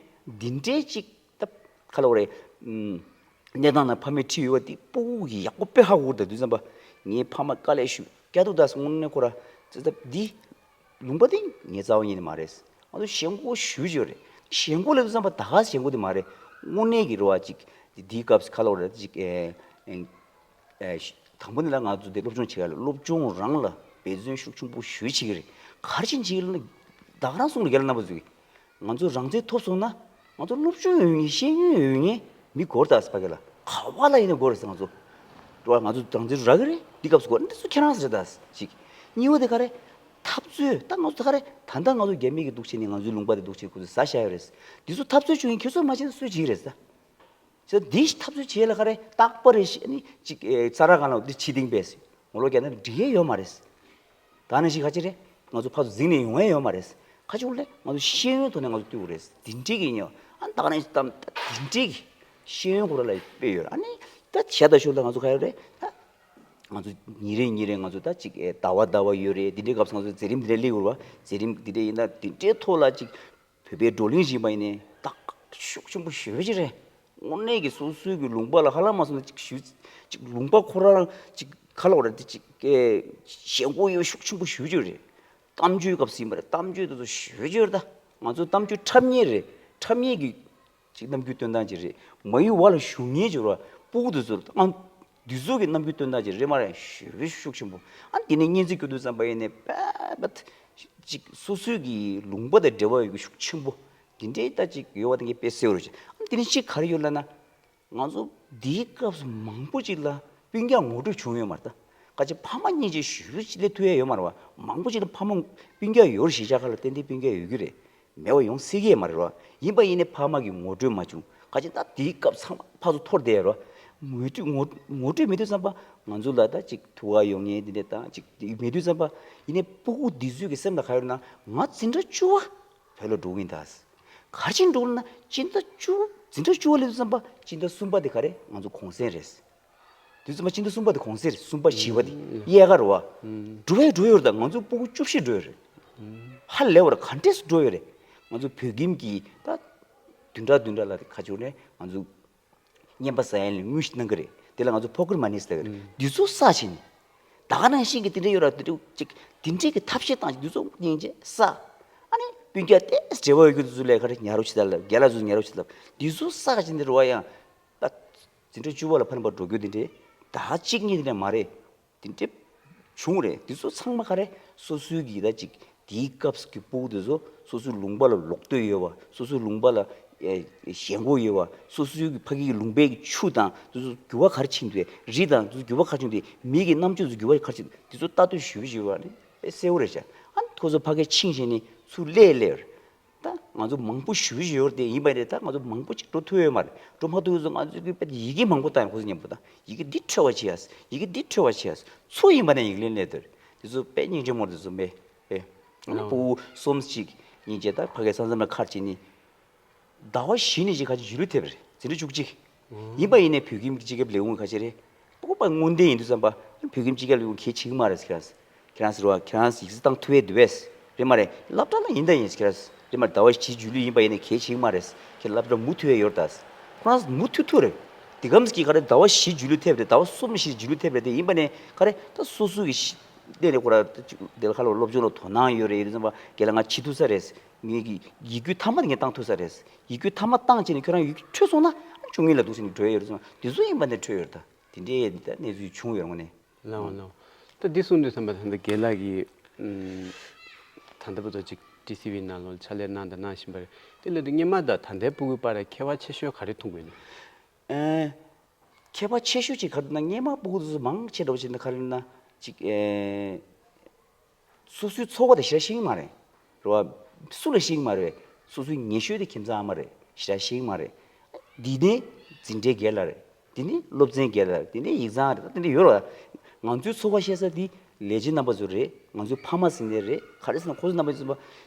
འདི་འདྲའི་ཅིག་ད་ཁ་ལོ་རེད། ཨུམ། གནས་སྟངས་ནང་ཕ་མས་ཁྲིད་ཡོད་བ་དེ་སྤུ་གུ་གིས་ཡག་པོ་དཔེ་ཧ་གོ་གི་རེད། དུས་ཙམ་པ་ངའི་ཕ་མ་དཀའ་ལས་ཞུ་སྐྱ་དུ་ད་སོང་ནས་ཁོ་ར་ཙི་ཙི་འདི་ལུང་པ་དེ་ངའི་རྩ་བ་ཉིད་ནས་མ་རེད། ང་ཚོ་ཞེན་ཁོག་ཞེ་པོ་ཅིག་ཡོད་རེད། ཞེན་ཁོག་ལབ་དུས་ཙམ་པ་ད་ག་ཞེན་ཁོག་དེ་མ་རེད། དངོས་གནས་ཀྱི་རེད་བ། ཅིག་འདིའི་སྐབས་སུ་ཁ་ལོ་རེད་ཅིག་ཨེ་ཨེ་ཨེ་དང་པོ་ནས་ལ་ང་ཚོ་འདི་སློབ་སྦྱོང་བྱེད་ཡ་ལ་སློབ་སྦྱོང་རང་ལ་འབད་བརྩོན་ཤུགས་ཆེན་པོ་ཞེ་པོ་བྱེད་ཀྱི་རེད། ག་རེ་བྱེད་ཀྱི་རེད་ལབ་ན་ད་ག་རང་གསུང་ལ་རྒན་ལགས་རྣམ་པ་ཚོས། ང་ཚོ་རང་བཙན་ཐོབ་སོང་ན་ང་ཚོ་སློབ་སྦྱོང་ཡོད་མཁན་ཤེས་ཡོན་ཡོད་མཁན་མི་དགོས་རེད་ད་ཟེར། ཕ་གི་ལ་ག་བ་ལ་ཡིན་ན་དགོས་རེད་ཟེར། ང་ཚོ་འགྲོ་བ་ང་ཚོ་རང་བཙན་རག་གི་རེད། འདི་སྐབས་སུ་དགོས་རེད། འདི་ཚོ་ཁྱེད་རང་ཟེར་ད་ཅིག་གཉིས་པ་དེ་ག་རེ། འཐབ་རྩོད་ད་ང་ཚོ་ད་ག་རེ་ད་ལྟ་ང་ཚོ་རྒྱ་མི་གི་འདུག་བྱས་ནས་ང་ཚོའི་ལུང་པ་དེ་འདུག་བྱས་ཁོ་ཚོས་ཟ་བཞག་ཡོད་རེད། འདི་ཚོ་འཐབ་རྩོད་བྱུང་ཡིན་ཁྱེད་ཚོས་མ་བྱས་ན་སུས་བྱེད་ཀྱི་རེད་ཟེར། ཟེར་འདི་འཐབ་རྩོད་བྱེད་ལ་ག་རེ་རྟག་པ་རེ་ཞིག་ནི་ཅིག་ཨེ་ས་ར་གང་ལ་འདི་ཕྱི་ཐིང་པས་ངོ་ལོག་རྒྱག་ན་འགྲིག་ཡས་ཡོད་མ་རེད། ད་ནི་ཞིག་ག་ཅི་རེད། ང་ཚོ་ཕར་ཚུར་འཛིང་ནས་ཡོང་ཡས་ཡོད་མ་རེད། ཁ་ཕྱོགས་ལས་ང་ཚོ་ཤེས་ཡོན་ཐོག་ནས་ང་ཚོ་བཏུལ་དགོས་རེད། འདི་འདྲས་ཀྱི་ཉོ་ཨ་ད་ནི་གཏམ་འདི་འདྲས་ཀྱི་ཤེས་ཡོན་ཁོ་ར་ལ་དཔེ་ཡོད་རེད། ཨ་ནི་ད་བྱས་ད་ཞོར་ལ་ང་ཚོ་ག་ཡོད་རེད་ད། ང་ཚོ་ཉིན་རེ་ཉིན་རེ་ང་ཚོ་ད་ཅིག་ཨེ་ཟླ་བ་ཟླ་བ་ཡོད་རེད། འདི་འདྲའི་སྐབས་སུ་ང་ཚོ་མཛད་རིམ་འདི་འདྲ་སླེབས་ཡོད་རེད་བ། མཛད་རིམ་འདི་འདྲ་ཡིན་ན་འདི་འདྲའི་ཐོག་ལ་ཅིག་བོད་པའི་བགྲོ་གླེང་ཞིག་ཡིན་པ་ཡིན་ནའི་ཏག་ཤུགས་ཆེན་པོ་ཞེ་པོ་ཅིག་རེད། དངོས་གནས་ཀྱི་སོ་སོའི་གི་ལུང་པ་ལ་ཧ་ལམ་མ་སོང་ན་ཅིག་ཞུ་ཅིག་ལུང་པ་ཁོ་རང་ཅིག་ག་ལབ་དགོས་རེད། དེ་ཅིག་ཨེ་ཞེན་ཁོག་ཡོད་ཤུགས་ཆེན་པོ་ཞེ་པོ་ཅིག་རེད། གཏམ་བརྗོད་སྐབས་སུ་ཡིན་པ་རེད། གཏམ་བརྗོད་དེ་ཚོ་ཞེ་པོ་ཅིག་རེད། ད་ང་ཚོ་གཏམ་བརྗོད་འཁྲབ་མཁན་རེད། འཁྲབ་མཁན་གྱི་ཅིག་རྣམ་འགྱུར་སྟོན་སྟངས་ཅིག་རེད། མ་ཡུལ་བ་ལ་བཞུགས་མཁན་ཅིག་རེད། སྤུ་གུ་དེ་ཚོར་ཨང་དེ་ཚོ་གི་རྣམ་འགྱུར་སྟོན་སྟངས་ཅིག་རེད་མ་རེད། ཞེ་པོ་ཤུགས་ཆེན་པོ། ཨ་དེ་ནས་སྙན་ཚིག་སྐྱོར་དུས་ཙམ་པ་ཡིན་ནའི་དཔེ་ཅིག་སོ་སོའི་གི་ལུང་པ་དང་འབྲེལ་བ་ཡོད་གི་ཤུགས་ཆེན་པོ་འདི་འདྲའི་ད་ཅིག་ཡོད་པ་དེ་གི་དཔེ་གསལ་པོ་རེད། ཨ་དེ་ནས་གཅིག་ག་རེ་ཡོད་ལབ་ན། ང་ཚོ་འདིའི་སྐབས་སུ་མང་པོ་ཅིག་ལ་སྤུན་ཀྱག་ངོ་སྤྲོད་བྱུང་ཡོད་མ་རེད་ད། ཁ་ཅིག་ཕ་མ་སྙིང་རྗེ་ཞུ་ཅིག་ལས་ཐུབ་ཡ་ཡོད་མ་རེད་བ། མང་པོ་ཅིག་ལ་ཕ་མ་སྤུན་ཀྱག་ཡོད་རེད། གཞིས་ཆགས་ཁག་ལ་ཏན་ཏན་སྤུན་ཀྱག་ཡོད་ཀྱི་རེད། མེད་པ་ཡོང་སྲིད་ཀྱི་མ་རེད་བ། ཡིན་པ་ཡིན་ནའི་ཕ་མ་གི་ངོ་སྤྲོད་མ་བྱུང་། ཁ་ཅིག་ད་དེའི་སྐབས་ཚང་མ་ཕར་ཚུར་འཐོར་བསྡད་ཡོད་རེད་བ། ངོ་སྤྲོད་ངོ་ངོ་སྤྲོད་མེད་དུས་ཙམ་པ་ང་ཚོ་ལ་ད་ཅིག་ཐུགས་ཁ་ཡོང་མཁན་དེ་འདྲ་དང་ཅིག་དེ་མེད་དུས་ཙམ་པ། ཡིན་ནའི་སྤུ་གུ་འདི་ཚོའི་གི་སེམས་ལ་ག་ཡོད་ན། ང་འཛིན་གྲྭ་བཅུ་པ་བོད་ལ་འགྲོ་གི་ཡིན་ད། ག་རེ་བྱས་འགྲོ་ལབ་ན། སྤྱི་ཟླ་བཅུ་འཛིན་གྲྭ་བཅུ་པ་སླེབས་དུས་ཙམ་པ་སྤྱི་ཟླ་གསུམ་པ་དེ་ག་རེ་ང་ཚོ་གུང་སེང་རེད། དུས་ཙམ་པ་སྤྱི་ཟླ་གསུམ་པ་དེ་གུང་སེང་རེད། གསུམ་པ་བཞི་པ་དེ་ཨུམ། དབྱར་ཁ་རེད་བ། ཨུམ། འགྲོ་ཡ་འགྲོ་ཡོད་རེད་ད། ང་ཚོ་སྤུ་གུ་བཅུ་བཞི་འགྲོ་ཡོད་རེད། ཧ་ལས་པ་རེད། ག་འདྲས་སེ་འགྲོ་ཡོད་རེད། ང་ཚོ་བོད་ཁྱིམ་གྱི་ད་བདུན་ཕྲག་བདུན་ཕྲག་ལ་ཁ་ཕྱོགས་ནས་ང་ཚོ་བསྙེན་པ་ཟ་ཡ་ལ་དངུལ་ཞིག་གནང་གི་རེད། དེ་ལ་ང་ཚོ་ཕོ་ཁུར་མ་ནི་ཟེར་གི་རེད། ཨུམ། འདི་ཚོ་བསགས་བྱས་ནས། ད་ག་ནང་བཞིན་གྱི་དེ་འདྲས་ཡོད་ར། དེ་འདྲས་ཅིག་དེ་འདྲས་ཀྱི་ཐབས་ཤེས་བཏང་བྱས་འདི་ཚོ་སྙིང་རྗེ་བསགས། ཨ་ནི་སྤུན་ཀྱག་ཏོག་ཙམ་འབྲེལ་བ་ཡོད་རྒྱུ་དེ་ཚོ་ལ་ག་རེ་ཉར་རོགས་བྱེད་ད་ལབ། རྒན་ལགས་ཚོ་ཉར་རོགས་བྱེད་ད་ལབ། འདི་ཚོ་བསགས་བྱས་འདི་རུ་བ་ཡང་། ད་འཛིན་གྲྭ་བཅུ་པ་ལ་ཕར་ཕར་འགྲོ་རྒྱུ་དེ་འདྲས་ཟླ་གཅིག་གཉིས་དེ་འདྲས་མ་རེད། དེ་འདྲས་བྱུང་རེད། དེ་ཚོ་ཚང་མ་ག་རེ་སོ་སོའི་གི་ད་ཅིག་དེའི་སྐབས་སུ་གི་སྤུ་གུ་དེ་ཚོ་སོ་སོའི་ལུང་པ་ལ་ལོག་འདོད་ཡོད་པ། སོ་སོའི་ལུང་པ་ལ་ཨེ་ཞེན་ཁོག་ཡོད་པ། སོ་སོའི་གི་ཕ་གི་གི་ལུང་པའི་གི་ཆུ་དང་དེ་ཚོ་འགྱུར་བ་ག་རེ་ཕྱིན་འདུག་རི་དང་དེ་ཚོ་འགྱུར་བ་ག་རེ་ཕྱིན་འདུག་མི་གི་རྣམ་དཔྱོད་ཚོ་འགྱུར་བ་ག་རེ་ཕྱིན་འདུག་དེ་ཚོ་ལྟ་འདོད་ཞེ་པོ་ཅིག་ཡོད་པ་ནི་དཔེ་གསལ་པོ་རེད་ཤག་ཨ་ནི་ཁོ་ཚོ་ཕ་གིར་ཕྱིན་བྱས་ནས་ཚུར་སླེབས་སླེབས་རེད། ད་ང་ཚོ་མང་པོ་ཞེ་པོ་ཅིག་ཡོད་རེད་དེ། ཡིན་པ་རེད། ད་ང་ཚོ་མང་པོ་ཅིག་འགྲོ་ཐུབ་ཡོད་མ་རེད། འགྲོ་མ་ཐུབ་ཚོ་ང་ཚོ་གི་དཔེ་ཡི་གེ་མང་པོ་བཏང་ཡོད། ཁོ་ཚོ་མཉམ་པོ་ད་ཡི་གེ་འདི་འཕྲོད་པ་བྱེད་ཡ། ཡི་གེ་འདི་འཕྲོད་པ་བྱེད་ཡ། ཚུར་ཡིན་པ་ནས་ཡིག་ལན་སླེབས་དེར་དེ་ཚོ་དཔེ་སྙིང་རྗེ་མོ་རེད། དེ་ཚོ་དཔེ་ཨ་ནི་ཨོ། སྤུ་གུ་གསུམ་ཅིག་གཉིས་བྱས། ད་ཕ་གིར་ས་མཚམས་ལ་ཁར་བྱས་ནི། ཟླ་བ་བཞི་ནས་ཅིག་ཁ་ཅིག་འཇུ་ལུས་ཐེབས་རེད། འཛིན་གྲྭ་བཅུ་གཅིག་ཨང་། ཡིན་པ་ཡིན་ནའི་བོད་ཁྱིམ་གྱི་སྤྱི་ཁྱབ་ལས་ཁུངས་ཁ་ཤས་རེད། ཨོ་པ་དངོས་བདེན་ཡིན་དུས་ཙམ་པ་བོད་ཁྱིམ་སྤྱི་ཁྱབ་ལས་ཁུངས་གལ་ཆེ་གི་མ་རེད་ཟེར། ཁྱེད་རང་ཟེར་བ་ཁྱེད་རང་ཡིག་ཚད་བཏང་ཐུབ་ཡས་འདུག་བས། རེད་མ་རེད། སློབ་གྲྭ་ལ་ཡིན་ད་ཡིན་ཟེར། ཁྱེད་རང་རེད་མ་རེད། ཟླ་བ་བཞི་འཇུ་ལུས་ཡིན་པ་ཡིན་ནའི་གལ་ཆེ་གི་མ་རེད། ཁྱེད་སློབ་གྲྭ་མུ་མཐུད་ཡས་ཡོད་རེད་ད། ཁོ་རང་མུ་མཐུད་ཐུབ་རེད། དེ་གམ་ཟེར་གྱི་ག་རེ་ཟླ་བ་བཞི་འཇུ་ལུས་ཐེབས་རེད། ཟླ་བ་གསུམ་བཞི་འཇུ་ལུས་ཐེབས་རེད་དེ། ཡིན་པ་ནས་ག་རེ་ད་སོ་སོ་གི་ཤི་གནས་ནས་ཁོ་ར་དེ་ལ་ཁ་ལོ་སློབ་སྦྱོང་ལ་དོ་སྣང་ཡོད་རེད། ཡིན་དུས་ཙམ་པ་རྒན་ལགས་ང་བྱེད་ཐུབ་ས་རེད། ངེད་ཀྱི་ཡིག་རྒྱུགས་མཐའ་མ་དེ་ངས་བཏང་ཐུབ་ས་རེད། ཡིག་རྒྱུགས་མཐའ་མ་བཏང་བྱས་ནས་ཁྱོད་རང་ཡིག་རྒྱུགས་འཕྲོད་སོང་ན་བཅུ་གཉིས་ལ་འདུག་ཟེར་ནས་འགྲོ་ཡ་ཡོད་རེད་ཟེར་བ་དེ་ཚོ་ཡིན་པ་འདི་འཕྲོད་ཡོད་རེད་ད། དེ་འདྲའི་ད་གནས་ཚུལ་བྱུང་ཡོད་རེད་དངོས་གནས། ལའོ་ལའོ། ད་འདི་གསུངས་དུས་ཙམ་པ་ད་ལྟ་རྒན་ལགས་ཀྱིས་ཨམ། ད་ལྟ་བར་དུ་ཅིག་ཊི་སི་ཝི་ནང་ལོགས་ཕྱག་ལས་གནང་དང་གནང་བཞིན་པ་རེད། དེ་ལ་དུས་སྔོན་མ་དང་ད་ལྟའི་སྤུ་གུའི་བར་ལ་ཁྱད་པར་ཆེ་ཤོས་ག་རེ་མཐོང་གི་ཡོད་ན། ཨེ། ཁྱད་པར་ཆེ་ཤོས་ཅིག་ག་རེ་ན། སྔོན་མ་སྤུ་གུ་ཚོ་མང་ཆེ་འདྲ་བོ་ཅིག་ན་ག་རེ་ན་ཅིག་ཨེ། སོ་སོའི་ཚོར་བ་དེ་ཞེ་དྲག་ཤེས་ཀྱི་མ་རེད། རེད་བ། སུ་ལ་ཤེས་ཀྱི་མ་རེད། སོ་སོའི་ཉེ་ཤོས་དེ་ཁྱིམ་ཚང་ཨ་མ་རེད། ཞེ་དྲག་ཤེས་ཀྱི་མ་རེད། འདི་ནས་འཛིན་གྲྭའི་རྒན་ལགས་རེད། འདི་ནས་སློབ་ཚན་རྒན་ལགས་རེད། འདི་ནས་ཡིག་ཚང་རེད། ད་དེ་འདྲ་ཡོད་རེད་བ། ང་ཚོའི་ཚོར་བ་བཤད་ས་འདི་ལས་བྱེད་རྣམ་པ་ཚོ་རེད། ང་ཚོའི་ཕ་མ་ཟེར་མཁན་རེད། ག་རེ་ཟེར་ན་ཁོ་ཚོ་རྣམ་པ་ཚོ་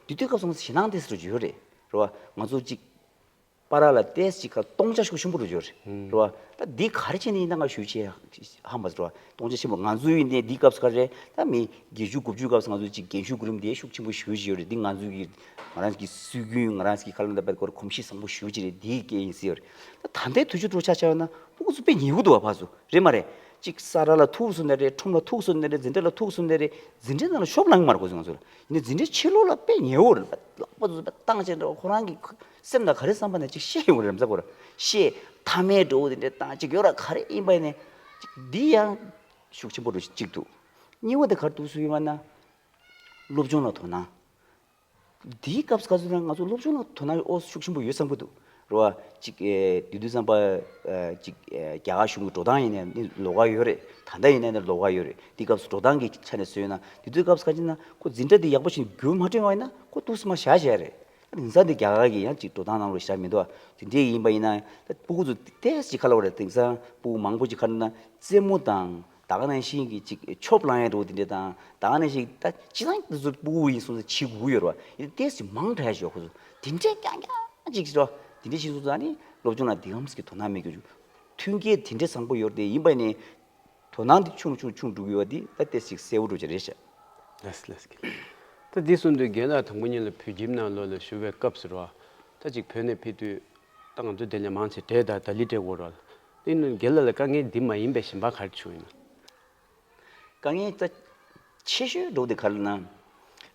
འདི་དུས་སྐབས་སོང་ཞེད་སྣང་ཏོག་ཙམ་ཡོད་རེད། རེད་བ། ང་ཚོ་ཅིག་བར་ལ་ཏོག་ཙམ་ཅིག་ག་སྟོང་ཆ་ཤུགས་ཆེན་པོ་འགྲོ་རྒྱུ་རེད། ཧུམ། རེད་བ། ད་འདི་ག་རེ་བྱས་ནས་ཡིན་ན་ང་ཞུ་ཆེ་ཧ་མ་ཟེར་བ། སྟོང་ཆ་ཆེན་པོ་ང་ཚོའི་ཡིན་ནའི་འདི་སྐབས་སུ་ག་རེ་ད་མི་བརྒྱད་ཅུ་དགུ་བཅུ་སྐབས་སུ་ང་ཚོ་ཅིག་རྒན་ཤོས་གོ་རིམ་དེ་ཤུགས་ཆེན་པོ་ཞུ་ཞུ་ཡོད་རེད། འདི་ང་ཚོའི་གི་ང་རང་གི་སྲོལ་རྒྱུན་ང་རང་གི་ཁ་ལོ་ད་པད་སྐོར་གོམས་གཤིས་བཟང་པོ་ཞུ་ཅི་རེད། འདིའི་སྐད་ཡིན་ཟེར་ཡོད་རེད། ད་ད་ལྟའི་དུས་ཚོད་འགྲོ་ཆ་ཆ་ཡོད་ན་སྤུ་གུ་ཚོ་དཔེ་ཉེ་པོ་འདུག་བ། ཕར་ཚུར་རེད་མ་རེད། ཅིག་ས་ར་ལ་ཐུག་སོང་ནས་རེད། ཁྲོམ་ལ་ཐུག་སོང་ནས་རེད། འཛིན་གྲྭ་ལ་ཐུག་སོང་ནས་རེད། འཛིན་གྲྭ་ནང་ལ་ཤོབ་ལངས་མ་རེད་ཁོ་ཚོ་ང་ཚོ་ལ། ཡིན་ནའི་འཛིན་གྲྭའི་ཕྱི་ལོགས་ལ་དཔེ་ཉེ་པོ་རེད། ལག་པ་ཚོ་བཏང་བྱས་འདྲ་བོ་ཁོ་རང་གི་ཁ་སེམས་ལ་ག་རེ་བསམ་པ་ནས་ཅིག་བཤད་ཡོང་གི་རེད་མ་གོ་ར། བཤད་མཐའ་མའི་འགྲོ་བོ་དེ་འདྲ་བཏང་ཅིག་ཡོད་ར་ག་རེ་ཡིན་པ་ཡིན་ནའི་ཅིག་འདི་ཡང་ཤུགས་ཆེན་པོ་འགྲོ་ཅིག་འདུག་གཉིས་པ་དེ་ག་རེ་འདུག་ཟེར་ཡོད་པ་ན། སློབ་སྦྱོང་ལ་དོ་སྣང་། འདིའི་སྐབས་སུ་ག་ཚོད་ན་ང་ཚོ་སློབ་སྦྱོང་ལ་དོ་སྣང་ཨོ་ཤུགས་ཆེན་པོ་ཡོད་བསམ་གྱི་འདུག་རེད་བ། ཅིག་ཨེ་དེ་དུས་ཙམ་པ་ཨ་ཅིག་ཨེ་རྒྱ་གར་གཞུང་གི་འགྲོ་སྟངས་ཡིན་ནའི་ལོགས་ཀ་ཡོད་རེད། ད་ལྟ་ཡིན་ནའི་ལོགས་ཀ་ཡོད་རེད། དེ་སྐབས་སུ་འགྲོ་སྟངས་ཀྱི་ཆ་ནས་བཟོས་ན་དེ་དུས་སྐབས་སུ་ག་ཅིག་ན་ཁོ་འཛིན་གྲྭ་འདི་ཡག་པོ་ཞིག་འགྱུར་མ་འགྲོ་བ་ཡིན་ན་ཁོ་འདུག་སེ་མར་བཞག་བཞག་རེད། དེང་སང་འདི་རྒྱ་གར་གྱི་ཡང་ཅིག་འགྲོ་སྟངས་ནང་ལོགས་བཞག་མི་འདུག་བ། དེ་འདྲས་ཡིན་པ་ཡིན་ན་ད་སྤུ་གུ་ཚོ་ཏོག་ཙམ་ཅིག་ག་ལབ་དགོས་རེད། དེང་སང་སྤུ་གུ་མང་པོ་ཅིག་ག་རེ་ན་རྩེད་མོ་དང་ད་ག་ནང་བཞིན་གྱི་ཅིག་ཆོབ་ལངས་ཡ་འདྲ་བོ་དེ་འདྲས་དང་ད་ག་ནང་བཞིན་ད་སྤྱིར་བཏང་དེ་ཚོ་སྤུ་གུ་ཡིན་སོང་ཙང་བྱེད་དགོས་ཀྱི་ཡོད་རེད་བ། ཡིན་ཏོག་ཙམ་མང་དྲགས་ཤོག་ཁོ་ཚོ་དེ་འདྲས་རྐྱང་རྐྱང་ཅིག་རེད་བ། དེ་འདྲས་བྱེད་སོང་ཙང་ནི་སློབ་སྦྱོང་ལ་འདི་གམ་ཞིག་གི་དོ་སྣང་མེད་རྒྱུ་ཅིག་མཐུན་རྐྱེན་དེ་འདྲས་བཟང་པོ་ཡོད་རེད་དེ། ཡིན་པ་ནི་དོ་སྣང་འདི་ཆུང་ཆུང་ཆུང་འགྲོ་གི་ཡོད་པ་འདི་ད་ཏོག་ཙམ་གསལ་པོ་འགྲོ་གི་རེད་ཤག་ལགས་སོ་ལགས་སོ། ད་འདི་གསུངས་དུས་རྒན་ལགས་དང་པོ་ཉིད་ལ་བོད་ཁྱིམ་ནང་ལོགས་ལ་བཞུགས་པའི་སྐབས་སུ་རེད་བ། ད་ཅིག་བོད་ནས་ཕེབས་དུས་ད་ང་ཚོ་དེ་ལས་མང་ཆེ་འབྲས་དང་ད་ལི་སྤྲད་དགོས་རེད་བ། དེ་ནི་རྒན་ལགས་ལ་དཀའ་ངལ་འདི་མ་ཡིན་པའི་གཞན་པ་ག་རེ་བྱུང་ཡིན་ན། དཀའ་ངལ་ད་ཆེ་ཤོས་འགྲོ་དེ་ག་རེ་ན།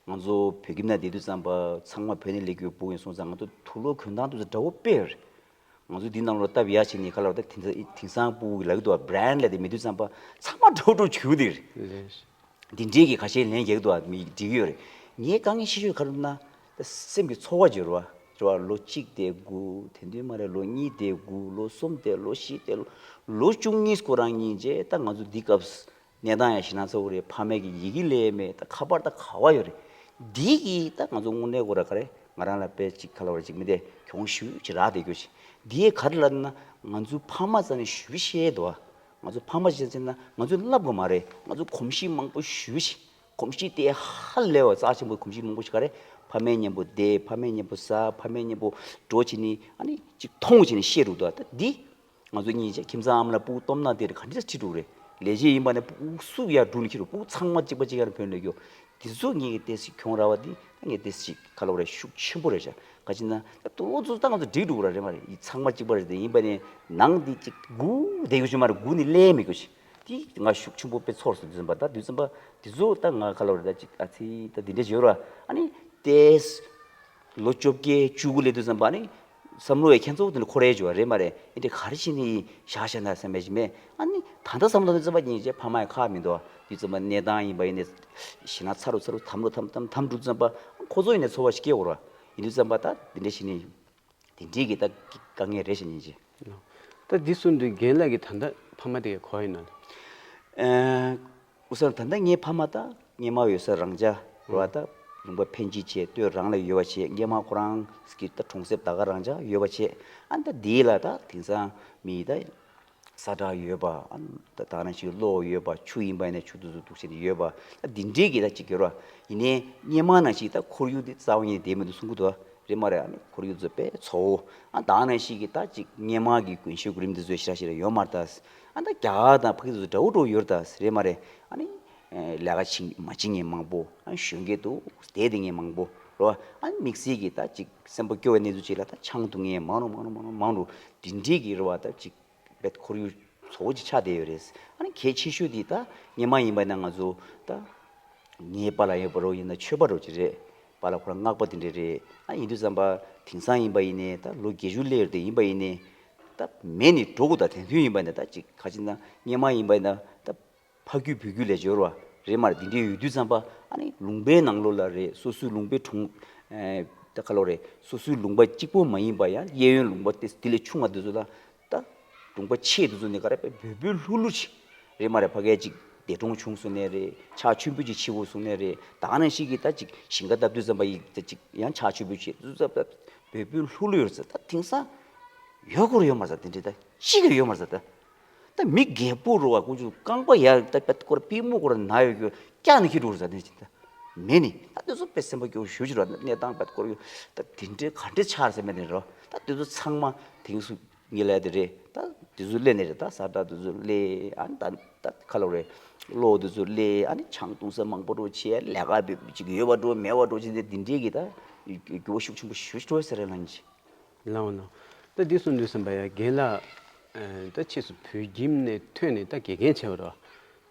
ང་ཚོ་བོད་ཁྱིམ་ནང་བསྡད་དུས་ཙམ་པ་ཚང་མ་བོད་ནས་སླེབས་ཡོད་པ་ཡིན་སོང་ཙང་ང་ཚོ་དུག་ལོག་གྱོན་སྟངས་དེ་ཚོ་འདྲ་བོ་དཔེ་རེད། ང་ཚོ་འདི་ནང་ལོགས་སྟབས་ཡག་བྱས་ནས་ག་ལབ་ད་དེང་སང་དེང་སང་སྤུ་གུ་ལབ་ཀྱི་འདུག་བ། བྷི་རན་ལབ་དེ་མེད་དུས་ཙམ་པ་ཚང་མ་འདྲ་བོ་འདྲ་བོ་གྱོན་གྱི་འདུག་རེད། འདི་འདྲའི་གི་ཁ་ཤས་ལན་རྒྱག་གི་འདུག་བ། མི་འགྲིག་གི་ཡོད་རེད། ངའི་དཀའ་ངལ་ཆེ་ཤོས་ག་རེ་ན། ད་སེམས་ཀྱི་ཚོར་བ་འགྱུར་བ་རེད་བ། ལོ་གཅིག་བསྡད་དགོས། དེ་འདྲ་མ་རེད། ལོ་གཉིས་བསྡད་དགོས། ལོ་གསུམ་བསྡད། ལོ་བཞི་བསྡད། ལོ་བཅུ་གཉིས་སྐོར་རང་ཡིན་རྗེས་ད་ང་ཚོ་འདི་སྐབས་ གནས་སྟངས་ཡང་ཞེད་སྣང་ཚ་པོ་རེད། ཕ་མས་ཀྱི་ཡི་གེ་ལས་མེད། ད་ཁ་པར་ད་ག་བ་ཡོད་རེད། འདི་གིས་ད་ང་ཚོ་དངོས་གནས་ཁོ་ར་ག་རེ་ང་རང་ལ་དཔེ་ཅིག་ག་ལབ་ར་ཅིག་མི་དེ་གྱོང་ཞུ་ཅིག་རག་བསྡད་རྒྱུ་ཅིག་འདི་ག་རེ་ལབ་ན་ང་ཚོ་ཕ་མ་རྩ་ནས་ཞུ་ཤེས་འདུག་ང་ཚོ་ཕ་མ་ཅིག་ཟེར་ན་ང་ཚོ་ལབ་དགོས་མ་རེད། ང་ཚོ་གོམས་གཤིས་མང་པོ་ཞུ་ཤེས། གོམས་གཤིས་དེ་ཧ་ལས་པ་རྩ་ཆེན་པོ་གོམས་གཤིས་མང་པོ་ཞིག་ག་རེ། ཕ་མའི་མཉམ་པོ་བསྡད། ཕ་མའི་མཉམ་པོ་ཟ། ཕ་མའི་མཉམ་པོ་འགྲོ་བྱས་ནི་ཨ་ནི་ཅིག་མཐོང་བྱས་ནི་ཤེས་རུ་འདུག་ད་འདི་ང་ཚོ་གཉིས་ཆ་ཁྱིམ་ཚང་ཨ་མ་ལ་སྤུ་གུ་སྟོབས་ན་དེ་རེད། ག་འདྲ་ཁྲིད་འགྲོ་རེད། ལས་བྱེད་ཡིན་པ་ནས་སྤུ་གུ་སུ་ཡར་འགྲོ་ནི་ཁྱེད་རུ་སྤུ་གུ་ཚང་མ་གཅིག་པ་གཅིག་ཡར་བོན་ལས་རྒྱུ་དེ་ཚོ་ངེད་ཀྱི་ཏེ་སི་གྱོང་ར་བ་དེ་ངས་ཏེ་སི་ག་ལ་བ་རེད། ཤུགས་ཆེན་པོ་རེད་ཤག་ག་ཅི་ན་ད་ཏོ་ཚོ་ད་ང་ཚོ་འགྲིག་འགྲོ་ར་རེད་མ་རེད། ཡི་ཚང་མ་གཅིག་པ་རེད། དེ་ཡིན་པ་ནས་ནང་དེ་གཅིག་སྒུག་བསྡད་ཡོད་ཤི་མ་རེད། སྒུག་ནི་ལས་མི་དགོས་ཤི། དེ་ང་ཤུགས་ཆེན་པོ་དཔེ་ཚོར་སོང་། དུས་ཙམ་པ་ད་དུས་ཙམ་པ་དེ་ཚོ་ད་ང་ག་ལ་བ་རེད། ད་ཅིག་ཨ་ཚི་ད་དེ་འདྲ་བརྗོད་ར་ཨ་ནི་ཏེས་ལོ་བཅོ་བརྒྱད་བཅུ་དགུ་ལས་དུས་ཙམ་པ་ཨ་ནི་བསམ་བློ་ཡ་ཁྱེད་ཚོ་དེ་འདྲ་འཁོར་ཡ་བརྗོད་རེད་མ་རེད། ཨེ་འདྲ་ག་རེ་བྱས་ནི་བཞག་བཞག་ན་བསམ་པའི་ཞིག་མེད། ཨ་ནི་ད་ལྟ་བསམ་བློ་དུས་ཙམ་པ་ཉིན་བྱས་ཕ་མ་ཡ་ཁག་མི་འདུག་དུས་ཙམ་པ་གནས་སྟངས་ཡིན་པ་ཡིན་ནས་ཞེ་ན་ཚ་རུ་ཚ་རུ་དམ་རུ་དམ་དམ་དམ་འགྲོ་དུས་ཙམ་པ་ཁོ་ཚོ་ཡིན་ནས་ཚོར་བ་ཞིག་སྐྱེ་འོར་བ་ཡིན་དུས་ཙམ་པ་ད་དེ་འདྲ་བྱས་ནི། དེ་འདྲའི་གི་ད་དཀའ་ངལ་རེད་ཤག་སྙིང་རྗེ། ད་འདི་གསུང་དུས་རྒན་ལགས་ཀྱི་ད་ལྟ་ཕ་མ་དེ་ག་ག་ཡིན་ན། ཨ་ནི་ད་ལྟ་ངའི་ཕ་མ་ད་སྔོན་མ་ཡོད་ས་རང་ཅག་རེད་བ། ད་ལུང་པ་འཕེན་གྱི་བྱས་སྟོད་རང་ལ་ཡོད་པ་བྱས། སྔོན་མ་ཁོ་རང་གི་ད་གྲོང་གསེབ་ད་ག་རང་ཅག་ཡོད་པ་བྱས། ཨ་ནི་ད་འདི་ལ་ད་དེང་སང་མི་ད་ས་བྲག་ཡོད་པ། ཨ་ནི་ད་ད་ནང་བཞིན་གློག་ཡོད་པ། ཆུ་ཡིན་པ་ཡིན་ན་ཆུ་དུ་དུ་དུག་བྱས་ནས་ཡོད་པ། ད་འདི་འདྲའི་གི་ད་ཅིག་གི་རེད་བ། ཡིན་ནའི་སྔོན་མ་ནང་བཞིན་ད་ཁོར་ཡུག་འདི་རྩ་བ་ཉིད་བསྡད་མི་འདུག་གསུང་གི་འདུག་བ། རེད་མ་རེད། ཨ་ནི་ཁོར་ཡུག་ཚོ་དཔེ་ཚ་བོ། ཨ་ད་ནང་བཞིན་གྱི་ད་ཅིག་སྔོན་མ་གི་རྒན་གཞོན་གོ་རིམ་འདི་ཚོའི་ཞེ་དྲག་ཞེ་དྲག་ཡོད་མ་རེད་ད། ཨ་ད་རྒྱ་གར་དང་ཕ་གི་ཚོ་འདྲ་བོ་འདྲ་བོ་ཡོད་རེད་ད། རེད་མ་རེད། ཨ་ནི་ལས་ཀ་བྱེད་མ་བྱེད་མཁན་མང་པོ། ཨ་གཞོན་སྐྱེས་འདུག་བསྡད་བསྡད་མཁན་མང་པོ་རེད་བ། ཨ་ནི་དམིགས་བསལ་གྱི་ད་ཅིག་སེམས་པ་སྐྱོ་བའི་གནས་ཚུལ་ཅིག་ལ་ད་ཆང་འཐུང་མཁན་མང་རུ་མང་རུ་མང་རུ་མང་རུ་འདི་འདྲའི་གི་རེད་བ། ད་ཅིག་བེད་ཁོར་ཡུག་བཟོ་བོ་ཅིག་ཆགས་བསྡད་ཡོད་རེད། ཨ་ནི་གལ་ཆེ་ཤོས་དེ་ད་སྔོན་མ་ཡིན་པ་ན་ང་ཚོ་ད་ངའི་པཱ་ལགས་ཡོད་པ་རོ་ཡིན་ན་ཆོས་པ་རོ་ཅིག་རེད། པཱ་ལགས་ཁོ་རང་སྔགས་པ་དེ་འདྲ་རེད། ཨ་ཡིན་དུས་ཙམ་པ་དེང་སང་ཡིན་པ་ཡིན་ནའི་ད་ལོ་བརྒྱད་ཅུ་སླེབས་ཡོད་དེ་ཡིན་པ་ཡིན་ནའི་ད་མེད་ནི་འགྲོ་དགོས། ད་དེང་དུས་ཡིན་པ་ན་ད་ཅིག་ག་ཅི་ན་སྔོན་མ་ཡིན་པ་ན་ད་ཕ་རྒྱུད་བུ་རྒྱུད་ལས་འབྱོར་བ་རེད་མ་རེད། དེ་འདྲའི་ཡོད་དུས་ཙམ་པ་ཨ་ནི་ལུང་པའི་ནང་ལོགས་ལ་རེད། སོ་སོའི་ལུང་པའི་གྲོང་ཨེ་ད་ག་ལོ་རེད། སོ་སོའི་ལུང་པ་གཅིག་པོ་མ་ཡིན་པ་ཡང་གཡས་གཡོན་ལུང་པ་དེ་དེ་ལས་ཆུང་བ་དེ་ཚོ་ལ་ད་གྲོང་པ་ཆེ་དེ་ཚོ་ནས་ག་རེ་བོད་བོད་ལྷུག་ལྷུག་ཅིག་རེད་མ་རེད། ཕ་གིར་ཅིག་འདས་གྲོངས་བྱུང་སོང་ནའི་རེད། ཆག་ཆུན་པོ་ཅིག་ཆེ་བོ་སོང་ནའི་རེད། ད་ག་ནང་བཞིན་གྱི་ད་ཅིག་ཞིང་ཁ་བཏབ་དུས་ཙམ་པ་ཡིག་ད་ཅིག་ཡང་ཆག་ཆུན་པོ་ཆེ་དུས་ཙམ་པ་བོད་བོད་ལྷུག་ལྷུག་ཡོད་རེད་ཟེར། ད་དེང་སང་ཡོད་ཁོ་ར་ཡོད་མ་རེད་ཟེར། དེ་འདྲའི་ད་གཅིག་ཀྱང་ཡོད་མ་རེད་ཟེར། ད་ད་མི་རྒད་པོ་རུ་བ་ཀུ་ཅུ་རྐང་པ་ཡར་ད་པད་སྐོར་པུས་མོ་སྐོར་ན་ཡོད་རྒྱུ་སྐྱག་ནི་ཁྱི་འགྲོ་རེད་ཟེར། དེ་ཅིག་ད་མེད་ནི། ད་དེ་ཚོ་དཔེ་སེམས་པ་སྐྱོ་ཞུ་ཞུ་ར། གནས་སྟངས་པད་སྐོར་ཡོད་ད་དེ་འདྲའི་ག་འདྲའི་ཆགས་རེད་ཟེར་མེད་ནི་རོ། ད་དེ་ཚོ་ཚང་མ་དེང་སུ་ངེས་ལས་དེ་རེད། ད་དེ་ཚོ་སླེབས་ནས་རེད། ད་ས་བཀྲ་དེ་ཚོ་སླེབས། ཨ་ནི་ད་ད་ཁ་ལོ་རེད། གློག་དེ་ཚོ་སླེབས། ཨ་ནི་ཆང་འཐུང་ས་མང་པོ་འགྲོ་བྱས། ལས་ཀ་བེད་ཅིག་ཡོད་པ་འགྲོ་མེད་པ་འགྲོ་བྱས་ཏེ་དེ་འདྲའི་གི་ད་འགྱུར་བ་ཤུགས་ཆེན་པོ་ཞུ་ཞུ་ཟེར་རེད་ལ་ཉི། ལའོ་ནོ། ད་འདི་གསུང་དུས་ཙམ་པ་ཡ་རྒན་ལགས་ད་ཕྱིས་སུ་བོད་ཁྱིམ་ནས་ཐོན་ནས་ད་དགེ་རྒན་བྱས་པ་རེད།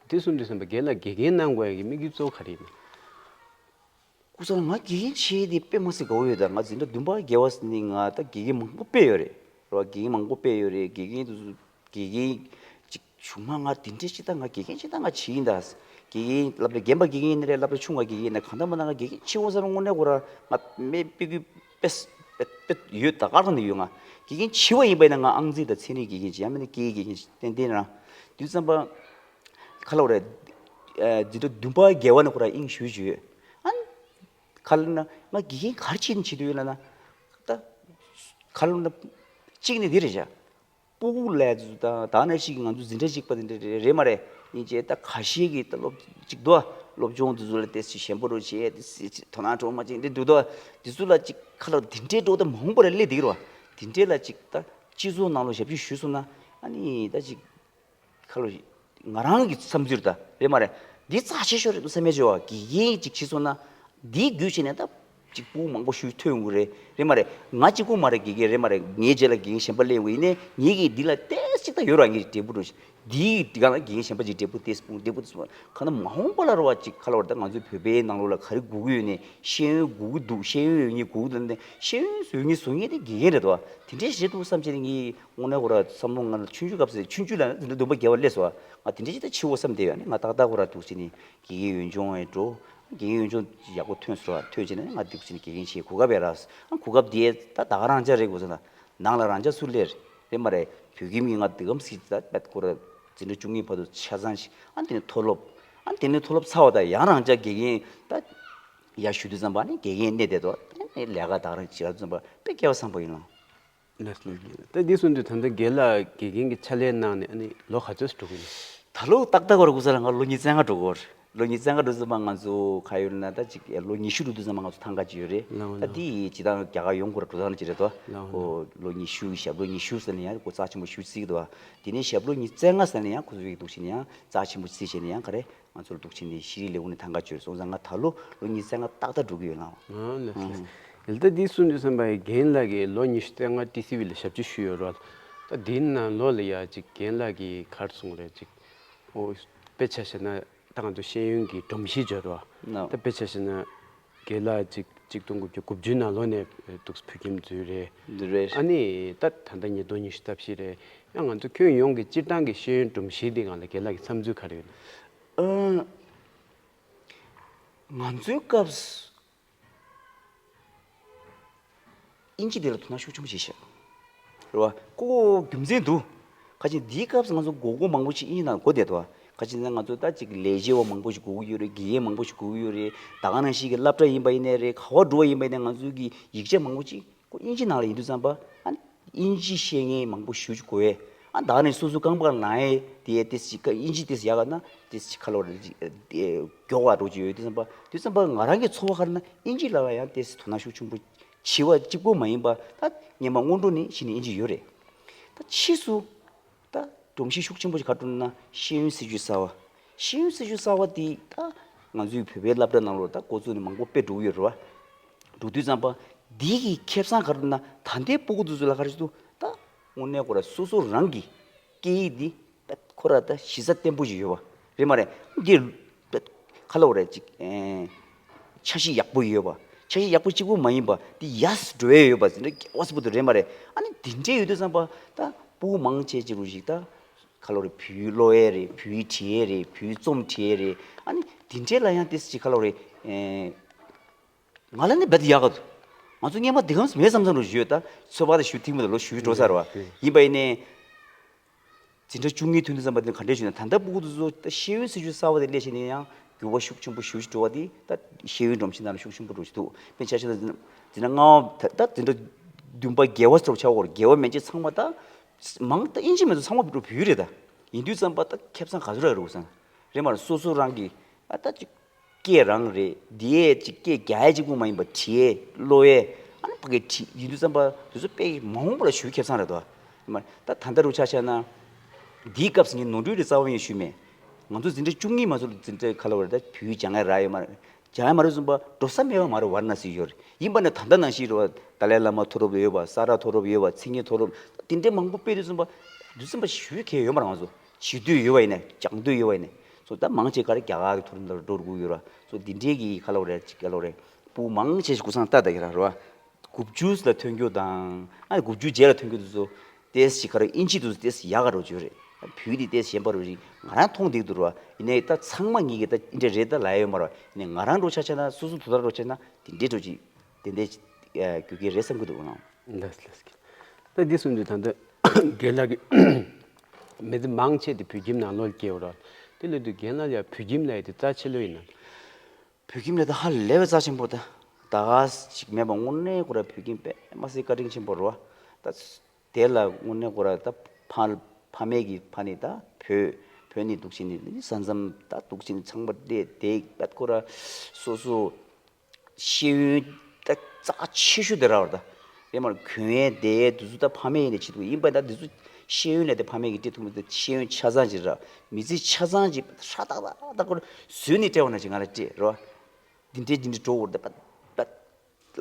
འདི་གསུང་དུས་ཙམ་པ་རྒན་ལགས་དགེ་རྒན་གནང་དགོས་ཡ་གི་དམིགས་ཡུལ་གཙོ་བོ་ག་རེ་ཡིན་ན། སྐུ་ཚབ་ལགས་ང་དགེ་རྒན་བྱས་ཏེ་དཔེ་མ་སྲིད་དགའ་བོ་ཡོད། ད་ང་འཛིན་གྲྭ་བདུན་པ་བརྒྱད་པ་ནས་ང་ད་དགེ་རྒན་མང་པོ་དཔེ་ཡོད་རེད་རོ། དགེ་རྒན་མང་པོ་དཔེ་ཡོད་རེད། དགེ་རྒན་དུ་དགེ་རྒན་ཅིག་བྱུང་མ་ང་དེ་འདྲས་ཅིག་ད་ང་དགེ་རྒན་ཅིག་ད་ང་བྱེད་ཀྱིན་ད། དགེ་རྒན་སློབ་གྲྭ་རྒན་པ་དགེ་རྒན་ཡིན་ན་རེད། སློབ་གྲྭ་ཆུང་བ་དགེ་རྒན་ཡིན་ན་གང་ལྟར་མ་ན་ང་དགེ་རྒན་ཆེ་བོ་ཟེར་དངོས་གནས་ཁོ་ར་ང་མེད་དཔེ་གི་དཔེ་དཔེ་དཔེ་ཡོད། ད་ག་རང་ནས་ཡོད། ང་དགེ་རྒན་ཆེ་བ་ཡིན་པ་ཡིན་ན་ང་ཨང་རྩིས་དང་ཚན་རིག་དགེ་རྒན་ཅིག་ཡང་མིན་ན་སྐད་ཡིག་དགེ་རྒན་ཅིག་ཏན་ཏན་རང་དུས་ཙམ་པ་ཁ་ལོ་རེད། འཛིན་གྲྭ་བདུན་པ་བརྒྱད་པ་ནས་ཁོ་ར་དབྱིངས་ཞུགས་བྱས་ཡོད། ཨ་ཁ་ལོ་ན་ང་དགེ་རྒན་ག་རེ་བྱེད་ནས་བྱེད་དུ་ཡོད་ལ་ན། ད་ཁ་ལོ་ན་གཅིག་ནས་འདི་རེད་བྱ། སྤུ་གུ་ལས་ད་ད་ནང་བཞིན་ང་ཚོ་འཛིན་གྲྭ་གཅིག་པ་འདི་འདྲ་རེད་རེད་མ་རེད། ཡིན་ཅེ་ད་ཁ་ཤས་ཀྱི་ད་སློབ་ཅིག་འདུག་སློབ་སྦྱོང་དེ་ཚོ་ལ་ཏེ་ཞིག་ཞན་པོ་རུ་བྱས་ཏེ་སི་ཅིག་དོ་སྣང་སྤྲོ་མ་ཅིག་འདི་འདུག་ད། དེ་ཚོ་ལ་ཅིག་ཁ་ལ་འདི་འདྲའི་འགྲོ་ད་མ་འོངས་པ་ལ་སླེབས་བསྡད་ཀྱི་རེད་བ། འདི་འདྲའི་ལ་ཅིག་ད་སྤྱི་ཚོགས་ནང་ལ་ཞབས་ཕྱི་ཞུས་སོང་ན་ཨ་ནི་ད་ཅིག་ཁ་ལོ་ང་རང་གི་བསམ་ཚུལ་ད་རེད་མ་རེད། འདི་རྩ་ཆེ་ཤོས་རེད་འདུག་བསམ་ཡས་བྱེད་བ་དགེ་རྒན་ཅིག་བྱེད་སོང་ན་འདིའི་བརྒྱུད་བྱས་ནས་ད་ཅིག་སྤུ་གུ་མང་པོ་ཞིག་ཐོན་དགོས་རེད་རེད་མ་རེད། ང་གཅིག་པུ་མ་རེད་དགེ་རྒན་རེད་མ་རེད། ངའི་རྗེས་ལ་དགེ་རྒན་གཞན་པ་སླེབས་དགོས་ཡིན་ནའི་ངེད་ཀྱིས་འདི་ལ་ཏོག་ཙམ་ད་ཡོད་ར་ངེད་ཀྱི་འབྲས་བུ་འགྲོ་ཞིག་འདིའི་སྒང་ལ་དགེ་རྒན་གཞན་པ་ཅིག་འབྲས་བུ་ཏོག་ཙམ་གང་ལྟར་མ་འོངས་པ་ལ་ར་བ་ཅིག་ཁ་ལ་བར་ད་ང་ཚོའི་བོད་པའི་ནང་ལོགས་ལ་ག་རེ་དགོས་ཀྱི་ཡོད་ནའི་ཤེས་ཡོན་དགོས་ཀྱི་འདུག་ཤེས་ཡོན་ཡོད་མཁན་དགོས་ཀྱི་འདུག་ཤེས་ཡོན་ཡོད་མཁན་བཟོ་མཁན་དེ་དགེ་རྒན་རེད་དོ། དེ་འདྲས་ཞིག་རེད་འདུག་བསམ་བྱས་ནས་ངས། དངོས་གནས་ཁོ་ར་བསམ་བློ་ང་ལ་ཆུང་ཆུང་སྐབས་སུ་ཆུང་ཆུང་ལ་འདི་འདྲ་འདུན་པ་རྒྱལ་བ་སླེབས་སོང་། ང་དེ་འདྲ་ཞིག་ད་ཆེ་བོ་བསམ་བསྡད་ཡོད་ནི། ང་ཏག་ཏག་ཁོ་ར་འདུག་ཟེར་ནས་དགེ་རྒན་ཡོན་ཆུང་ཨེ་འགྲོ། དགེ་རྒན་ཡོན་ཆུང་ཡག་པོ་ཐོན་སོང་། ཐོན་བྱས་ནས་ང་འདུག་ཟེར་ནས་དགེ་རྒན་བྱས་གོ་སྐབས་ཡོད་ར། ཨ་གོ་སྐབས་དེ་ད་ད་ག་རང་ཅག་རེད་དགོས་ཟེར་ན་ནང་ལ་རང་ཅག་སུ་སླེབས་རེད་མ་རེད། བོད་ཁྱིམ་གྱི་ང་འདི་གམ་སྲིད་ད་པད་ཁོ་ར་ འཛིན་གྲྭ་བཅུ་གཉིས་བར་དུ་ཆ་ཚང་ཞིག་ཨ་དེ་ནས་མཐོ་སློབ། ཨ་དེ་ནས་མཐོ་སློབ་ཚར་བ་དང་ཡང་རང་ཅག་དགེ་རྒན་ད་ཡར་ཞུ་དུས་ཙམ་པ་ནི་དགེ་རྒན་གནས་བསྡད་དོ། ཨ་ནི་ལས་ཀ་དང་རང་བྱེད་དུས་ཙམ་པ་དཔེ་སྐལ་བ་བཟང་པོ་ཡིན་ལ། ལགས་སོ། ད་འདི་གསུངས་དུས་ད་ལྟ་དགེ་ལགས་དགེ་རྒན་གྱི་ཕྱག་ལས་གནང་ནས་ཨ་ནི་ལོ་ག་ཚོད་འགྲོ་གི་ཡིན། ད་ལོ་ཏག་ཏག་བར་སྐུ་ཚ་ལ་ང་ལོ་ཉི་ཤུ་རྩ་ལྔ་འགྲོ་གི་ཡོད་རེད། ལོ་ཉི་ཤུ་རྩ་ལྔ་འགྲོ་ཙམ་པ་ང་ཚོ་ག་ཡོད་ན་ད་ཅིག་ལོ་ཉི་ཤུ་འགྲོ་དུས་ཙམ་པ་ང་ཚོ་ཐང་ག་ཅིག་ཡོད་རེད། ལའོ་ད་ལའོ། འདི་ཡི་ཇི་ལྟར་རྒྱ་གར་ཡོང་དགོས་ར་འགྲོ་སྟངས་ཅིག་རེད་དོ། ལའོ་ལའོ། ཁོ་ལོ་ཉི་ཤུ་ཞབས་ལོ་ཉི་ཤུ་ཟེར་ནས་ཡང་ཁོ་རྩ་ཆེན་པོ་ཞུ་སྲིད་ཀྱི་འདུག་དེ་ནས་ཞབས་ལོ་ཉི་ཤུ་རྩ་ལྔ་ཟེར་ནས་ཡང་ཁོ་ཚོ་ཡི་འདུག་བྱས་ནས་ཡང་རྩ་ཆེན་པོ་རྩིས་བྱས་ནས་ཡང་ག་རེ། ང་ཚོར་འདུག་ཕྱིན་ནས་ཤེས་རིག་ལས་ཁུངས་ནས་ཐང་ག་བཅོལ་སོང་ཙང་ང་ད་ལོ་ལོ་ཉི་ཤུ་རྩ་ལྔ་ཏག་ཏག་འགྲོ་གི་ཡོད་ལགས། ཨང་ལགས་སོ་ལགས་སོ། ཡིན་ད་འདི་གསུངས་དུས་ཙམ་པ་ཡི་རྒན་ལགས་ཀྱིས་ལོ་ཉི་ཤུ་རྩ་ལྔ་ཊི་སི་ཝི་ལ་ཞབས་ཕྱི་ཞུས་ཡོད་རེད་བ། ད་འདིའི་ནང་ལོགས་ལ་ཡ་ཅིག་རྒན་ལགས་ཀྱིས་ག་རེ་གསུངས་རེད་ཅིག་ཨོ་དཔེ་ཆ་བཞག་ན་ད་ང་ཚོ་ཤེས་ཡོན་གྱི་སྒྲོམ་གཞི་བརྗོད་རེད་བ། ནོ། ད་དཔེ་ཆ་བཞག་ན་རྒན་ལགས་ཅིག་གཅིག་སྟོང་དགུ་བརྒྱ་དགུ་བཅུའི་ནང་ལོགས་ནས་འདུག་བོད་ཁྱིམ་འཛུལ་རེད། འདི་རེད། ཨ་ནི་ད་ད་ལྟ་ཉིས་སྟོང་ཉི་ཤུ་རྩ་བཞི་རེད། ཡང་ང་ཚོ་ཁྱོན་ཡོངས་ཀྱི་སྤྱིར་བཏང་གི་ཤེས་ཡོན་སྒྲོམ་གཞི་འདི་སྒང་ལ་རྒན་ལགས་ཀྱི་བསམ་ཚུལ་ག་རེ་ཡོད། ཨ། ང་ཚོའི་སྐབས་སུ་ཨིན་ཇི་དེ་ལ་དོ་སྣང་ཤུགས་ཆེན་པོ་བྱེད་ཤག་རེད་བ། ཁོ་རྒྱུ་མཚན་འདུག་ཁ་ཅིག་འདིའི་སྐབས་སུ་ང་ཚོ་མགོ་སྐོར་མང་པོ་ཞིག་ཨིན་ཇི་ནང་གོ་བསྡད་འདུག་ཁ་ཅིག་ན་ང་ཚོ་ད་ཅིག་ལས་བྱེད་པ་མང་པོ་ཞིག་དགོས་ཀྱི་ཡོད་རེད། དགེ་རྒན་མང་པོ་ཞིག་དགོས་ཀྱི་ཡོད་རེད། ད་ག་ནང་བཞིན་གྱི་སློབ་གྲྭ་ཡིན་པ་ཡིན་ནའི་རེད། ག་པར་འགྲོ་བ་ཡིན་པ་ཡིན་ནའི་ང་ཚོའི་གི་ཡིག་ཆ་མང་པོ་ཅིག་ཁོ་ཨིན་ཇི་ནང་ལ་ཡིན་དུས་ཙམ་པ་ཨ་ནི་ཨིན་ཇི་ཤེས་མཁན་མང་པོ་ཞེ་པོ་ཅིག་དགོས་པས། ཨ་ད་ནི་སོ་སོ་རྐང་པ་ལངས་ཡས་དེ་ཏོག་ཙམ་ཅིག་ཨིན་ཇི་ཏོག་ཙམ་ཡག་ག་ན་ཏོག་ཙམ་ཅིག་ཁ་ལོ་རེ་ཅིག་མགྱོགས་པ་འགྲོ་གི་ཡོད་དུས་ཙམ་པ་དུས་ཙམ་པ་ང་རང་གི་ཚོར་བ་ག་རེ་ན་ཨིན་ཇི་ལ་ལ་ཡང་ཏོག་ཙམ་དོ་སྣང་ཤུགས་ཆེན་པོ་བྱེད་པ་གཅིག་པོ་མ་ཡིན་པ་ད་སྔོན་མ་སྔོན་འགྲོ་ནས་གཞི་ནས་ཨིན་ཇི་ཡོད་རེད། ད་ཕྱིས་སུ་ད་སྒྲོམ་གཞི་ཤུགས་ཆེན་པོ་ཞིག་ག་རེ་བསྐྲུན་ན་ཤེས་ཡོན་སྲིད་བྱུས་གསར་བ། ཤེས་ཡོན་སྲིད་བྱུས་གསར་བ་དེ་ད་ང་ཚོའི་བོད་པའི་སློབ་གྲྭ་ནང་ལོགས་ད་འགོ་བཙུགས་ནས་མང་པོ་དཔེ་འགྲོ་གི་ཡོད་རེད་བ། འགྲོ་དུས་ཙམ་པ་འདི་གི་ཁེ་བཟང་ག་རེ་ན་ད་ལྟའི་སྤུ་གུ་དེ་ཚོ་ལ་ག་རེ་ཞིག་འདུག་ད་དངོས་གནས་ཁོ་ར་སོ་སོ་རང་གི་སྐད་ཡིག་འདི་ད་ཁོ་ར་ད་གཞི་རྩ་བརྟན་པོ་ཞིག་ཡོད་པ་རེད་མ་རེད། འདི་ད་ག་ལ་བ་རེད་ཅིག་ཨེ། འཆར་གཞི་ཡག་པོ་ཡོད་པ། འཆར་གཞི་ཡག་པོ་གཅིག་པུ་མ་ཡིན་པ་འདི་ཡར་འགྲོ་ཡས་ཡོད་པ་ཟེར་ན་སྐལ་བ་བཟང་པོ་དེ་རེད་མ་རེད། ཨ་ནི་འདི་འདྲའི་ཡོད་དུས་ཙམ་པ་ད་སྤུ་གུ་མང་ཆེ་ཅིག་རུ་ཞིག་ད་ག་ལ་བ་རེད། བོད་ཡིག་ཀློག་ཡས་རེད། བོད་ཡིག་བྲིས་ཡས་རེད། བོད་ཡིག་རྩོམ་བྲིས་ཡས་རེད། ཨ་ནི་འདི་འདྲའི་ལ་ཡང་ཏོག་ཙམ་ཅིག་ག་ལ་བ་རེད། ཨེ། ང་ལ་ནི་རྦད་དེ་ཡག་ག་འདུག་ང་ཚོ་སྔོན་མ་འདི་གམ་མེད་བསམ་བསམ་རུ་ཞུས་ད་ཚོད་དཔག་དེ་ཞུ་ཐིག་མི་འདུག་ལོ་ཞུ་འགྲོ་ས་རེད་བ། ཡིན་པ་ཡིན་ནའི་འཛིན་གྲྭ་བཅུ་གཉིས་ཐོན་དུས་ཙམ་པ་དེ་ག་འདྲས་ཞུས་ན་ད་ལྟ་སྤུ་གུ་དེ་ཚོ་ད་ཤེས་ཡོན་སྲིད་བྱུས་གསར་བ་དེ་སླེབས་བྱས་ནས་ཡང་འགྱུར་བ་ཤུགས་ཆེན་པོ་ཞེ་པོ་ཅིག་འགྲོ་བ་དེ་ད་ཤེས་ཡོན་སྒྲོམ་གཞི་ནང་ལ་ཤུགས་ཆེན་པོ་འགྲོ་བཞིན་འདུག་དཔེར་ཆ་བཞག་ན་འཛིན་གྲྭ་ལྔ་པ་ད་ད་འཛིན་གྲྭ་བདུན་པ་བརྒྱད་པ་ཚོ་ཆགས་ཡོད་རེད། བརྒྱད་པ་མན་ཆད་ཚང་མ་ད་མང་ད་ཨིན་ཇི་མི་འདུག་ཚང་མ་བོད་ཡིག་རེད་ད། ཡིན་དུས་ཙམ་པ་ད་ཁེ་བཟང་ག་ཚོད་རག་རེད་འདུག་ཟེར་ན་རེད་མ་རེད། སོ་སོ་རང་གི་ཨ་ད་ཅིག་སྐད་རང་རེད། འདི་ཡས་ཅིག་སྐད་རྒྱག་ཡས་གཅིག་པུ་མ་ཡིན་པ་བྲིས་ཡས་ཀློག་ཡས་ཨ་ནི་ཕ་གི་བྲིས་ཡིན་དུས་ཙམ་པ་དེ་ཚོ་དཔེ་མ་འོངས་པ་ལ་ཞུ་ཁེ་བཟང་རེད་དོ། ད་ད་ལྟ་རུ་ཆ་བཞག་ན་འདིའི་སྐབས་སུ་ངས་ནོར་འཁྲུལ་རེ་རྩ་བ་ཡིན་ཞུས་མེད། ང་ཚོ་འཛིན་གྲྭ་བཅུ་གཉིས་མ་ཚོར་འཛིན་གྲྭ་ག་ལ་བ་རེད་ད་བོད་ཡིག་སྦྱང་ཡས་རག་ཡོད་མ་རེད། སྦྱང་ཡས་མ་རེད་གསུངས་པ་འགྲོ་ས་མེད་པ་མ་རེད། ཝཱ་ར་ཎ་སི་ཡོད་རེད། ཡིན་པ་ནས་ད་ལྟ་ནང་བཞིན་རེད་བ། ཏཱ་ལའི་བླ་མ་མཐོ་སློབ་ཡོད་པ། ས་རཱ་མཐོ་སློབ་ཡོད་པ། མཚན་ཉིད་མཐོ་སློབ་དེ་འདྲའི་མང་པོ་དཔེ་དུས་ཙམ་པ་དུས་ཙམ་པ་ཞུ་མཁན་ཡོད་མ་རེད། ང་ཚོ་བྱེད་འདོད་ཡོད་པ་ཡིན་ན་སྦྱང་འདོད་ཡོད་པ་ཡིན་ན་ཚོ་ད་མང་ཆེ་ག་རེ་རྒྱ་གར་གྱི་མཐོ་རིམ་ལ་འགྲོ་དགོས་ཡོད་ར། ཚོ་འདི་འདྲའི་གི་ག་ལ་བ་རེད་ཅིག་ག་ལ་བ་རེད། སྤུ་མང་ཆེ་ཞིག་ཀུན་བཟང་ལྟ་ད་གི་ར་རེད་བ། དགུ་བཅུ་ལ་ཐོན་རྒྱུ་དང་ཨ་དགུ་བཅུ་རྗེས་ལ་ཐོན་རྒྱུ་དེ་ཚོ་ཏེས་ཞིག་ག་རེ་ཨིན་ཇི་དེ་ཚོ་ཏེས་ཡག་ག་རོ་བརྗོད་རེད། བོད་དེ་ཏེས་གཞན་པ་རུ་རིགས་ང་རང་མཐོང་འདུག་འདུག་ར་བ། ཡིན་ནའི་ད་ཚང་མ་ངེད་ཀྱི་ད་འདི་འདྲ་རེད་ད་ལབ་ཡོད་མ་ར་བ། ཡིན་ནའི་ང་རང་འགྲོ་ཆ་ཆ་ན་སོ་སོ་དོ་ད་འགྲོ་ཆ་ན་དེ་འདྲའི་འགྲོ་ཅིག་དེ་འདྲའི་ཨ་རྒྱུ་རྐྱེན་རེད་བསམ་གྱི་འདུག་ཨང་། ལགས་ལགས། ད་འདི་གསུངས་དུས་ད་ལྟ་རྒན་ལགས་ཀྱི་མི་ཚེ་མང་ཆེ་དེ་བོད་ཁྱིམ་ནང་ལོགས་སྐྱེལ་བ་ར། དེ་ལས་དུས་རྒན་ལགས་ཡ་བོད་ཁྱིམ་ལ་ཡ་དེ་རྩ་ཆེ་ལོས་ཡིན་ན། བོད་ཁྱིམ་ལ་ད་ཧ་ལས་པའི་རྩ་ཆེན་པོ་ད་ད་ག་ཅིག་མེད་པ་དངོས་གནས་ཁོ་ར་བོད་ཁྱིམ་དཔེ་མ་སྲིད་བཀའ་དྲིན་ཆེན་པོ་རེད་བ། ད་དེ་ལ་དངོས་གནས་ཁོ་ར་ད་ཕ་ཕ་མེས་ཀྱི་ཕ་ནི་ད་བོད་བོད་ནི་འདུག་ཕྱིན་ནི་ས་མཚམས་ད་འདུག་ཕྱིན་ནི་ཚང་མ་བལྟས་དེ་ད་ཁོ་ར་སོ་སོ། ཤེས་ཡོན་ད་རྩ་ཆེ་ཤོས་དེ་རག་པ་ད། དེ་མར་གྱོན་ཡས་བསྡད་ཡས་དེ་ཚོ་ད་ཕ་མེས་ཡིན་ནས་བྱེད་ཐུབ་ཡིན་པ་ད་དེ་ཚོ་ཤེས་ཡོན་ལས་དེ་ཕ་མེས་ཀྱིས་སྤྲད་ཐུབ་མི་འདུག་ཤེས་ཡོན་ཆ་ཚང་ཅིག་རག་མི་ཚེ་ཆ་ཚང་ཅིག་ཧྲ་ཏག་ཏག་ཏག་ཁོར་བཟོས་ནས་སྤྲད་པ་ན་ཅིག་ང་ལ་སྤྲད་རོ། འདི་འདྲས་འདི་འདྲས་འགྲོ་བར་ད་པ་ད་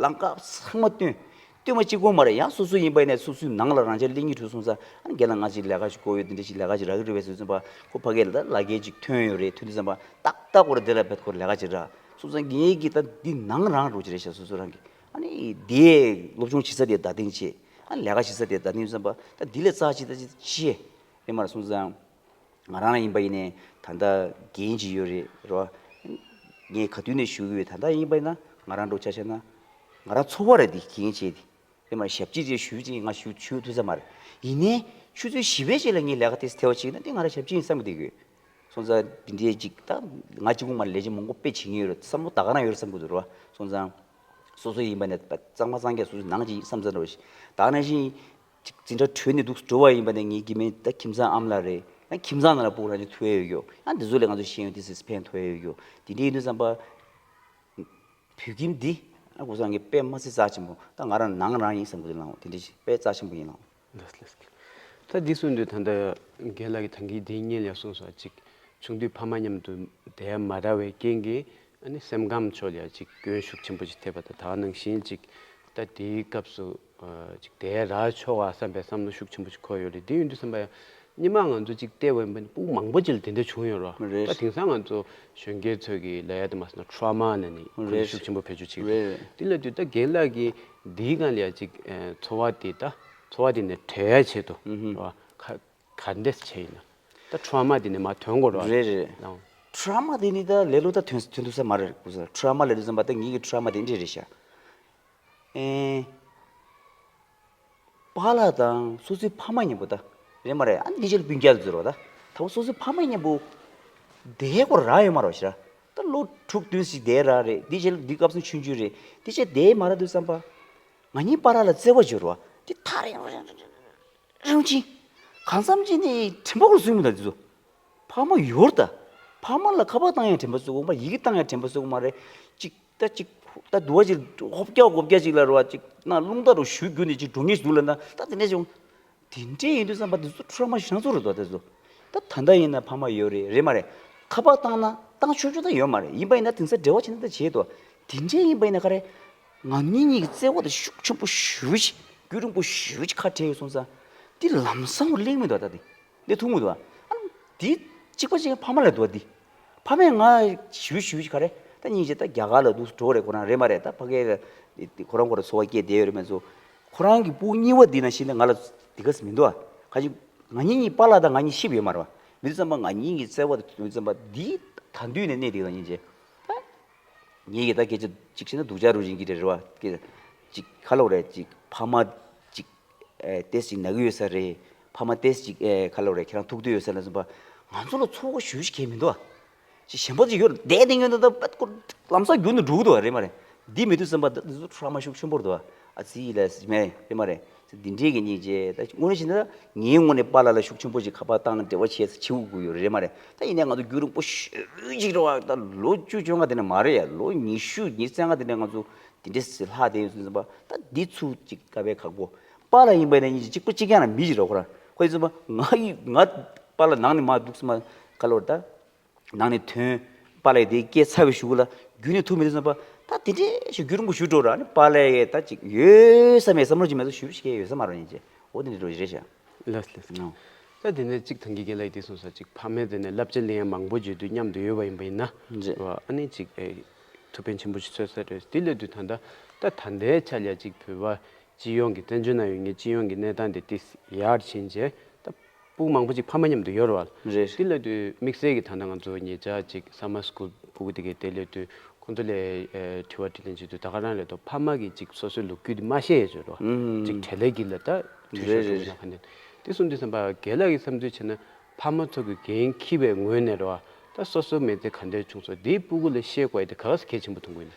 ལམ་ཁ་ཚང་མ་སྟོན། སྟོན་མ་གཅིག་པོ་མ་རེད། ཡང་སོ་སོ་ཡིན་པ་ཡིན་ན་སོ་སོའི་ནང་ལ་རང་ཅག་སླེབས་ཀྱི་འགྲོ་སོང་ཙང་ཨ་ནི་རྒན་ལགས་ང་ཅིག་ལས་ཀ་ཞིག་དགོས་ཡོད། འདི་འདྲས་ཞིག་ལས་ཀ་ཞིག་རག་གི་རེད་པས་ཟེར་དུས་ཙམ་པ་ཁོ་ཕ་གི་ལ་ད་ལག་འཁྱེར་ཅིག་ཐོན་ཡོད་རེད། ཐོན་དུས་ཙམ་པ་ཏག་ཏག་ཁོ་ར་དེ་ལ་བེད་ཁོ་ལས་ཀ་ཅིག་རག་སོང་ཙང་ངེད་ཀྱི་ད་འདི་ནང་རང་རོགས་ཅིག་རེད་ཤག་སོ་སོ་རང་གི་ཨ་ནི་དེ་སློབ་སྦྱོང་བྱེད་ས་དེ་བརྡ་སྟེང་བྱེད། ཨ་ནི་ལས་ཀ་བྱེད་ས་དེ་བརྡ་སྟེང་ཙམ་པ་ད་འདི་ལས་རྩ་ཆེ་ད་ཆེ་ཆེ་རེད་མ་རེད་སོང་ཙང་། ང་རང་ལ་ཡིན་པ་ཡིན་ནའི་ད་ལྟ་འགན་ཅིག་ཡོད་རེད་རོ། ངས་ག་དུས་ནས་ཞུ་གི་ཡོད། ད་ལྟ་ཡིན་པ་ཡིན་ན་ང་རང་འགྲོ་ཆ་བྱས་ན་ང་རང་ཚོར་བ་རེད། འདི་འགན་བྱས་ཏེ་དེ་མ་ཞབས་ཕྱི་ཅིག་ཞུ་ཅིག་ང་ཞུ་ཞུ་ཐུབ་ས་མ་རེད། ཡིན་ནའི་ཆུ་ཚོད་བཞི་པའི་རྗེས་ལ་ངས་ལས་ཀ་དེ་ཐེ་བ་བྱས་ན་དེ་ང་རང་ཞབས་ཕྱི་ཡིན་བསམ་གི་བསྡད་ཡོད། སོང་ཙང་འདི་འདྲའི་ཅིག་ད་ང་གཅིག་པུ་མ་ལས་བྱེད་མང་པོ་དཔེ་བྱེད་མཁན་ཡོད་རེད། བསམ་བློ་ད་ག་རང་ཡོད་རེད་བསམ་གི་འདུག་ར། སོང་ཙང་སོ་སོ་ཡིན་པ་ནས་གཙང་མ་གཙང་རྐྱང་སོ་སོའི་ནང་གཅིག་བསམ་ཚར་རེད། ད་ག་ནང་བཞིན་ཅིག་འཛིན་གྲྭ་གྲོལ་ནས་འདུག་འགྲོ་བ་ཡིན་པ་ནས་ངའི་དགེ་རྒན་ད་ཁྱིམ་ཚང་ཨ་མ་ལགས་རེད། ཡང་ཁྱིམ་ཚང་ནང་ལ་སྤུ་གུ་རང་གཅིག་ཐུག་ཡ་ཡོད་རྒྱུ། ཡང་འདི་ཚོ་ལས་ང་ཚོ་ཤེས་ཡོན་དེ་ཚོ་ཕན་ཐོགས་ཡ་ཡོད་རྒྱུ། དེ་འདྲ་ཡིན་དུས་ཙམ་པ། བོད་ཁྱིམ་འདི་ཨ་ཁུ་སང་གི་དཔེ་མ་སྲིད་རྩ་ཆེན་པོ། ད་ང་རང་ནང་རང་ཡིན་བསམ་གི་འདུག་ལགས། དེ་འདྲ་ཞིག་དཔེ་རྩ་ཆེན་པོ་ཡིན་ལགས། ལགས་ལགས། ད་འདི་གསུངས་དུས་ད་ལྟ་རྒན་ལགས་ཀྱིས་ད་གིན་འདི་སྔོན་ལ་གསུངས་སོང་། ཅིག་ཆུང་དུས་ཕ་མ་མཉམ་དུ་བསྡད་མ་རག་པའི་རྐྱེན་གྱིས་ཨ་ནི་སེམས་ཁམས་ཕྱོགས་ལ་ཅིག་སྐྱོན་ཤུགས་ཆེན་པོ་ཞིག་ཐེབས་པ་དང་། ད་ག་ནང་བཞིན་ཅིག་ད་དེའི་སྐབས་སུ་ཅིག་བསྡད་རག་ཆོག་ག་བསམ་པའི་བསམ་བློ་ཤུགས་ཆེན་པོ་ཞིག་འཁོར་ཡོད་རེད། དེ་ཡིན་དུས་ཙམ་པ་ཡང་སྔོན་མ་ང་ཚོ་ཅིག་བལྟས་པ་ཡིན་པ་ནི་སྤུ་གུ་མང་པོ་ཅིག་ལ་དེ་འདྲ་བྱུང་ཡོད་རེད། རེད། ད་དེང་སང་ང་ཚོ་གཞོན་སྐྱེས་ཚོས་ཀྱི་ལབ་ཡ་དེ་མ་སོང་ན་ཊོ་རོ་མ་ནས་ནི་ཁོ་རེད། ཤུགས་ཆེན་པོ་བེད་སྤྱོད་བྱེད་ཀྱི་རེད། འདུག་དེ་ལབ་དུས་ད་རྒན་ལགས་ཀྱིས་འདིའི་སྒང་ལ་ཡ་ཅིག་ཨེ་ཚོར་བ་དེ་ད་ཚོར་བ་དེ་ནས་བྲལ་ཡ་ཆེད་དུ་ཨུ་ཧུམ། རེད་བ། ག་ག་འདྲས་བྱས་ཡིན་ན། ད་ཊོ་རོ་མ་དེ་ནས་མར་ཐོན་དགོས་རེད་བ། རེད་རེད། ལགས། ཊོ་རོ་མ་དེ་ནི་ད་ལེ་ལོ་ད་ཐོན་ཐོན་ཐུབ་ས་མ་རེད་ཁུ་སང་། ཊོ་རོ་མ་ལབ་དུས་ཙམ་པ་ད་ངེད་ཀྱི་ཊོ་རོ་མ་དེ་འདྲས་རེད་ཤག་ཨེ། པཱ་ལགས་དང་སོ་སོའི་ཕ་མ་མཉམ་པོ་ད། རེད་མ་རེད། ཨ་ནི་འདི་ཕྱི་ལ་སྤུན་ཀྱག་ལ་ཟེར་བ་ད། ད་སོ་སོའི་ཕ་མ་མཉམ་པོ་བསྡད་དགོས་རག་ཡོད་མ་རེད་ཤག་ད་ལོ་དྲུག་བདུན་ཞིག་བསྡད་རག་རེད། འདི་ཕྱི་ལ་འདི་སྐབས་སུ་ཆུང་ཆུང་རེད། འདི་ཕྱི་བསྡད་མ་རག་དུས་ཙམ་པ། ང་གཉིས་པཱ་ལགས་ལ་བརྩེ་བ་བྱོས་རོགས། འདི་ཐག་རིང་རིང་རིང་ཅིང་། གང་འཚམ་ཅིག་ནི་དྲན་པ་སྐོར་སུས་མི་ད་འདི་ཚོ། ཕ་མ་ཡོད་ད། ཕ་མ་ལ་ཁ་པར་བཏང་ཡང་དྲན་པ་གསོ་གི་མ་རེད། ཡི་གེ་བཏང་ཡང་དྲན་པ་གསོ་གི་མ་རེད། ཅིག་ད་ཅིག་ད་དུ་བ་ཅིག་ཧོབ་རྒྱག་ཧོབ་རྒྱག་ཅིག་ལ་རོ་བ་ཅིག་ན་རླུང་རྟ་རུ་ཞུ་རྒྱུ་ནི་ཅིག་འགྲོ་ངེས་འདུག་ལ་ན་ད་དེ་འདྲ་ཅིག་དེ་འདྲ་ཡིན་དུས་ཙམ་པ་དེ་ཚོ་ཊོ་རོ་མ་ཞིག་ཚོ་རེད་དོ་དེ་ཚོ། ད་ད་ལྟ་ཡིན་ན་ཕ་མ་ཡོད་རེད། རེད་མ་རེད། ཁ་པར་བཏང་ན་བཏང་ཆོག་ཆོག་ད་ཡོད་མ་རེད། ཡིན་པ་ཡིན་ན་དེང་སང་འབྲེལ་བ་བྱེད་ན་ད་བྱེད་དོ། དེ་འདྲ་ཡིན་པ་ཡིན་ན་ག་རེ། ང་གཉིས་གཉིས་ཀྱི་བརྩེ་བ་དེ་ཤུགས་ཆེན་པོ་ཞེ་པོ་ཅིག་རྒྱུན་རིང་པོ་ཞེ་པོ་ཅིག་ཁ་བྲལ་ཡོད་སོང་ཙང་། འདི་ལམ་སང་བར་གླེང་མི་འདུག་ད་འདི། འདི་ཐུག་མི་འདུག་ཨ་ནི་འདི་གཅིག་པ་གཅིག་ཕ་མ་ལ་འདུག་འདི། ཕ་མས་ང་ཞུ་ཞུ་ག་རེ། ད་སྙིང་རྗེ། ད་རྒྱ་གར་ལ་འདུག་འགྲོ་རེད། ཁོ་རང་རེད་མ་རེད། ད་ཕ་གི་ལ་ཁོ་རང་ཁོ་རང་འཚོ་བ་སྐྱེལ་བསྡད་ཡོད་རེད། མ་གཏོགས་ཁོ་རང་གི་སྤུ་གུ་གཉིས་པ་འདི་ནང་བཞིན་ང་ལ་འདི་ག་ས་མི་འདུག་ཨ། ཁ་ཅིག་ང་གཉིས་གཉིས་པཱ་ལགས་དང་ང་གཉིས་གཤིབ་ཡོད་མ་རེད་བ། མི་འདུག་ཙམ་པ་ང་གཉིས་ཀྱི་བརྩེ་བ་དེ་འདུག་ཙམ་པ་འདི་ད་དུས་ནས་གནས་འདི་ལ་སྙིང་རྗེ། ད་ངེད་ཀྱི་ད་སྐད་ཆ་གཅིག་བཤད་ན་སྡུག་ཅག་རུ་བཞིན་གྱི་རེད་བ། སྐད་ཅིག་ཁ་ལོ་རེད། ཅིག་ཕ་མ་ཅིག་ཨེ་ཏེས་ཅིག་ན་གི་ཡོད་ས་རེད། ཕ་མ་ཏེས་ཅིག་ཨེ་ཁ་ལོ་རེད། ཁྱེད་རང་ཐུག་འདོད་ཡོད་ས་ལ་སོང་པ། ང་ཚོ་ལ་ཚོར་བ་ཞུ་ཞིག་གས་མི་འདུག་ཨ། ཅིག་གཞན་པ་ཅིག་ཡོད་རེད། བསྡད་དེ་ཡོད་ན་ད་པད་ཀོ་ལམ་སང་རྒྱུན་དུ་འགྲོ་གི་འདུག་ཨ། རེད་མ་རེད། འདི་མི་འདུག་བསམ་པ་ད་འདི་ཚོ་ཊོ་རོ་མ་ཤུགས་ཆེན་པོ་རེད་འདུག་ཨ། ཨ་ཙི་ལ་སི་མེ་རེད་མ་རེད། འདི་འདྲའི་གི་སྙིང་རྗེ། ད་དངོས་གནས་བྱས་ན་ད་ངའི་ངོས་ནས་པཱ་ལགས་ལ་ཤུགས་ཆེན་པོ་ཅིག་ཁ་པར་བཏང་འབྲེལ་བ་བྱས་ཚེ་བྱེད་དགོས་ཀྱི་ཡོད་རེད་མ་རེད། ད་ཡིན་ནའི་ང་ཚོ་རྒྱུན་རིང་པོ་ཞེ་ཅིག་རེད་བ། ད་ལོ་བཅུ་བཅོ་ལྔ་དེ་འདྲ་མ་རེད་ཡ། ལོ་ཉི་ཤུ་ཉི་ཤུ་རྩ་ལྔ་དེ་འདྲ་ང་ཚོ་དེ་འདྲས་ལྷག་བསྡད་ཡོད་ཚུལ་ཙམ་པ། ད་འདི་ཚུར་ཅིག་དཀའ་བས་ཁག་པོ། པཱ་ལགས་ཡིན་པ་ཡིན་ན་གཉིས་ཀྱི་གཅིག་པ་གཅིག་རྐྱང་རང་མི་ཞིག་རེད་ཁོ་རང་། ཁོ་ཡིན་ཙམ་པ་ང་ཡི་ང་པཱ་ལགས་ནང་ནས་མར་འདུག་སེ་མར་ཁ་ལོ་རེད་ད། ནང་ནས་ཐོན། པཱ་ལགས་དེ་སྐད་ཚ་བའི་གཞུག་ལ་རྒྱུན་ནས་ཐུག་མི་འདུག་བསམ་པ། ད་དེ་འདྲའི་ཞིག་རྒྱུན་རིང་པོ་ཞུ་འགྲོ་ར་ནི་པཱ་ལགས་ད་ཅིག་ཡོད་ས་མེད་བསམ་བློ་ཅིག་མེད་ཚོ་ཞུ་ཞིག་ཡོད་ས་མ་རེད་ཡིན་ཅེ། འོ་དེ་འདྲ་རེད་ཤག་ལགས་ལགས། ཨོ། ད་དེ་ནས་གཅིག་ཐང་གི་རྒན་ལགས་དེ་གསུངས་ས་ཅིག་ཕ་མའི་དེ་ནས་བསླབ་བྱ་ལེན་ཡ་མང་པོ་བརྗོད་དུས་མཉམ་དུ་ཡོད་པ་ཡིན་པ་ཡིན་ན། རེད། ཨ་ནི་ཅིག་ཨེ་ཐུགས་ཕན་ཆེན་པོ་ཞིག་ཚོད་ས་རེད། དེ་ལས་དུས་ད་ལྟ་ད་ད་ལྟའི་ཆ་ལ་ཅིག་བོད་པ་སྤྱི་ཡོངས་ཀྱི་བཙན་བྱོལ་ནང་ཡོད་མཁན་སྤྱི་ཡོངས་ཀྱི་གནས་སྟངས་དེ་ཏིས་ཡར་ཕྱིན་རྗེས་ད་སྤུ་གུ་མང་པོ་ཅིག་ཕ་མ་མཉམ་དུ་ཡོད་རེད་བ། རེད། དེ་ལས་དུས་དམིགས་བསལ་གྱི་ད་ལྟ་ང་ཚོ་ཉེ་ཆར་ཅིག་སམ་མར་སི་ཀུལ་སྤུ་གུ་དེ་གའི་དེ་ལས་དུས་ཁོང་ཚོ་ལས་ཨེ་དྲི་བ་དྲིས་ལན་བྱེད་དུས་ད་ག་རང་ལས་དོ་ཕ་མ་གིས་ཅིག་སོ་སོའི་ལོ་རྒྱུས་དེ་མ་ཤེས་ཡོད་ཅོ་རེད་བ། ཨུམ། ཅིག་བྲེལ་ལས་ཀྱི་ལ་ད་དུས་ཤོར་རེད་འགྲོ་གི་རེད། ན་ག་ནས་དེ་གསུངས་དུས་ཙམ་པ་རྒན་ལགས་ཀྱི་བསམ་ཚུལ་བྱས་ན་ཕ་མ་ཚོ་གི་འགན་འཁྱེར་བའི་ངོས་ནས་རེད་བ། ད་སོ་སོའི་མི་ཚེ་ག་འདྲ་བྱུང་སོང་དེའི་སྤུ་གུ་ལ་བཤད་དགོས་ཡ་དེ་ག་ག་ས་གལ་ཆེན་པོ་མཐོང་གི་ཡིན།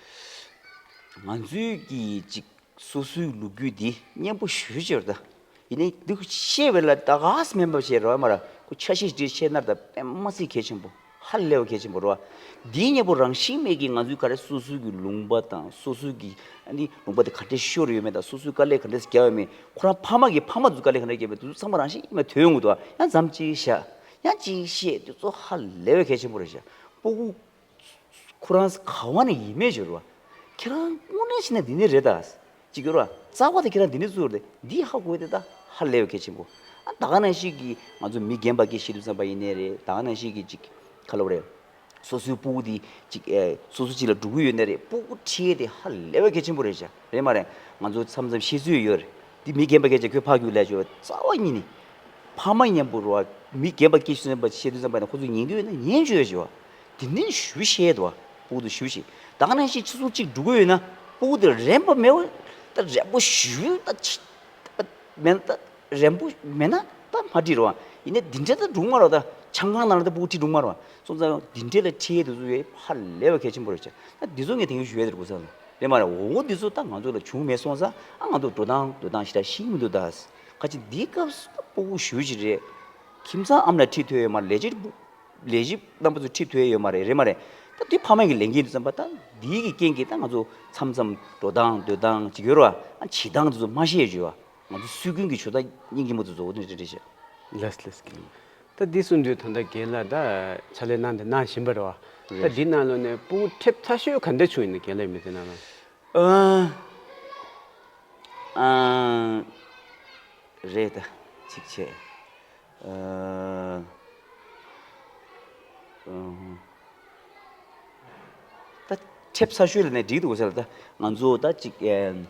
ང་ཚོས་ཀྱིས་ཅིག་སོ་སོའི་ལོ་རྒྱུས་འདི་སྙན་པོ་ཞུ་ཅེར་ད། ཡིན་ནའི་འདི་ཤེས་པའི་ལ་ད་ག་སེ་མེན་པ་ཤེས་རོགས་མ་ར་ཁོ་ཆ་ཤས་འདི་ཤེས་ན་ད་དཔེ་མ་སྲིད་གལ་ཆེན་པོ་ཧ་ལས་པ་གལ་ཆེན་པོ་རོ། འདིའི་སྙན་པོ་རང་བཞིན་མེད་ཀྱི་ང་ཚོའི་ག་རེ་སོ་སོའི་གི་ལུང་པ་དང་སོ་སོའི་གི་ཨ་ནི་ལུང་པ་དེ་ག་འདྲས་ཤོར་ཡོད་མེད་དང་སོ་སོའི་དཀའ་ལས་ག་འདྲས་རྒྱབ་ཡོད་མེད་ཁོ་རང་ཕ་མ་གི་ཕ་མ་ཚོའི་དཀའ་ལས་ག་འདྲས་རྒྱབ་མེད་དེ་ཚོ་ཚང་མ་རང་བཞིན་མེད་ཐོན་ཡོང་གི་འདུག་ཡང་མཚམས་གཅིག་བཞག་ཡང་གཅིག་བཤད་དེ་ཚོ་ཧ་ལས་པ་གལ་ཆེན་པོ་རེད་ཤག་སྤུ་གུ་ཁོ་རང་ག་བ་ནས་ཡིན་མེད་བརྗོད་རོགས། ཁྱེད་རང་དངོས་གནས་བྱས་ན་འདི་ནས་རེད་ད། ཅིག་ཡོད་རོགས། རྩ་བ་དེ་ཁྱེད་རང་འདི་ནས་བཙུགས་རེད། འདི་ཧ་གོ་དེ་ད་ཧ་ལས་པའི་གལ་ཆེན་པོ། ཨ་ད་ག་ནང་བཞིན་གྱི་ང་ཚོ་མི་རྒན་པ་སྐད་བཤད་དུས་ཙམ་པ་ཡིན་ནའི་རེད། ད་ག་ནང་བཞིན་གྱི་ཅིག་ག་ལབ་རེད། སོ་སོའི་སྤུ་གུ་དེ་ཅིག་ཨེ་སོ་སོ་ཅིག་ལ་འགྲོ་གི་ཡོད་ནའི་རེད། སྤུ་གུ་ཁྲིད་དེ་ཧ་ལས་པའི་གལ་ཆེན་པོ་རེད་ཤག་རེད་མ་རེད། ང་ཚོ་མཚམས་མཚམས་བཤད་ཚུལ་ཡོད་རེད། འདི་མི་རྒན་པ་སྐད་ཆ་ཁྱོད་ཕར་རྒྱུག་ལས་བྱོས། རྩ་བ་ཉིད་ནས་ཕ་མ་མཉམ་པོ་རོགས། མི་རྒན་པ་སྐད་ཆ་བཤད་དུས་ཙམ་པ་ནས་ཁོ་ཚོ་ཉན་གི་ཡོད་ན་ཉན་བྱོས་ཤོག་དེ་ནས་ཞུ་བཤད་དོ། སྤུ་གུ་དེ་ཞུ་བཤད། ད་ག་ནང་བཞིན་ཆུ་ཚོད་གཅིག་འགྲོ་གི་ཡོད་ན་སྤུ་གུ་དེ་རན་པ་མེད་པ་ད་རན་པོ་ཞུ་ད་ཅི་ད་མེད་ད་ རན་པོ་མེད་ན་ད་མ་ཁྲིད་རོགས། ཡིན་ནའི་འདི་འདྲ་ད་འགྲུག་མ་རོགས། ད་ཆང་ཁང་ནང་ལ་ད་སྤུ་གུ་ཁྲིད་འགྲུག་མ་རོགས། སོང་ཙང་འདི་འདྲ་ལ་ཁྲིད་ཡས་དེ་ཚོ་ཡོད་ཧ་ལས་པ་གལ་ཆེན་པོ་རེད་ཤག་ད་འདི་ཚོ་ངས་དེང་གི་ཞུ་ཡས་དེ་རེད། གོ་ས་ལ་རེད་མ་རེད། འོ་འདི་ཚོ་ད་ང་ཚོ་ལ་བྱུང་མེད་སོང་ཙང་ཨ་ང་ཚོ་འགྲོ་སྟངས་འགྲོ་སྟངས་ཞེ་དྲག་ཤེས་ཀྱི་མི་འདུག་ད་ཁ་ཅིག་འདིའི་སྐབས་སུ་ད་སྤུ་གུ་ཞུ་ཞིག་རེད། ཁྱིམ་ཚང་ཨ་མ་ལ་ཁྲིད་ཐུབ་ཡོད་མ་རེད། ལས་བྱེད་སྤུ་ལས་གཞི་རྣམ་པ་ཚོ་ཁྲིད་ཐུབ་ཡ་ཡོད་མ་རེད། རེད་མ་རེད། ད་དེ་ཕ་མ་གི་ལས་འགན་དུ་བསམ་པ་ད་འདིའི་གི་རྐྱེན་གྱིས་ད་ང་ཚོ་མཚམས་མཚམས་འགྲོ་སྟངས་སྡོད་སྟངས་ཅིག་ཡོད་རེད་བ། ཨ་བྱེད་སྟངས་དེ་ཚོ་མ་ཤེས་ཡོད་བ། ང་ཚོ་སྲོལ་རྒྱུན་གྱི་ཇུས་གཏོགས་སྙིང་རྗེ་མོ་དེ་ཚོ་འོ་དེ་འདྲ་རེད་ཤག་ལགས་ལགས། ད་འདི་གསུང་དུས་ད་ལྟ་རྒན་ལགས་ད་ཕྱག་ལས་གནང་དེ་གནང་བཞིན་པ་རེད་བ། ད་རེད། འདི་ནང་ལོགས་ནས་སྤུ་གུ་ཁྲིད་ཚར་ཤོས་ག་འདྲ་བྱུང་ཡིན་ན། རྒན་ལགས་མི་ཚེ་ནང་ལ། ཨ། ཨ། རེད་ད། ཅིག་བྱས། ཨ། ཨ། ད་ཁྲིད་ཚར་ཤོས་ལ་ནས་འགྲིག་འདུག་ཟེར་ལ། ད་ང་ཚོ་ད་ཅིག་ཨ།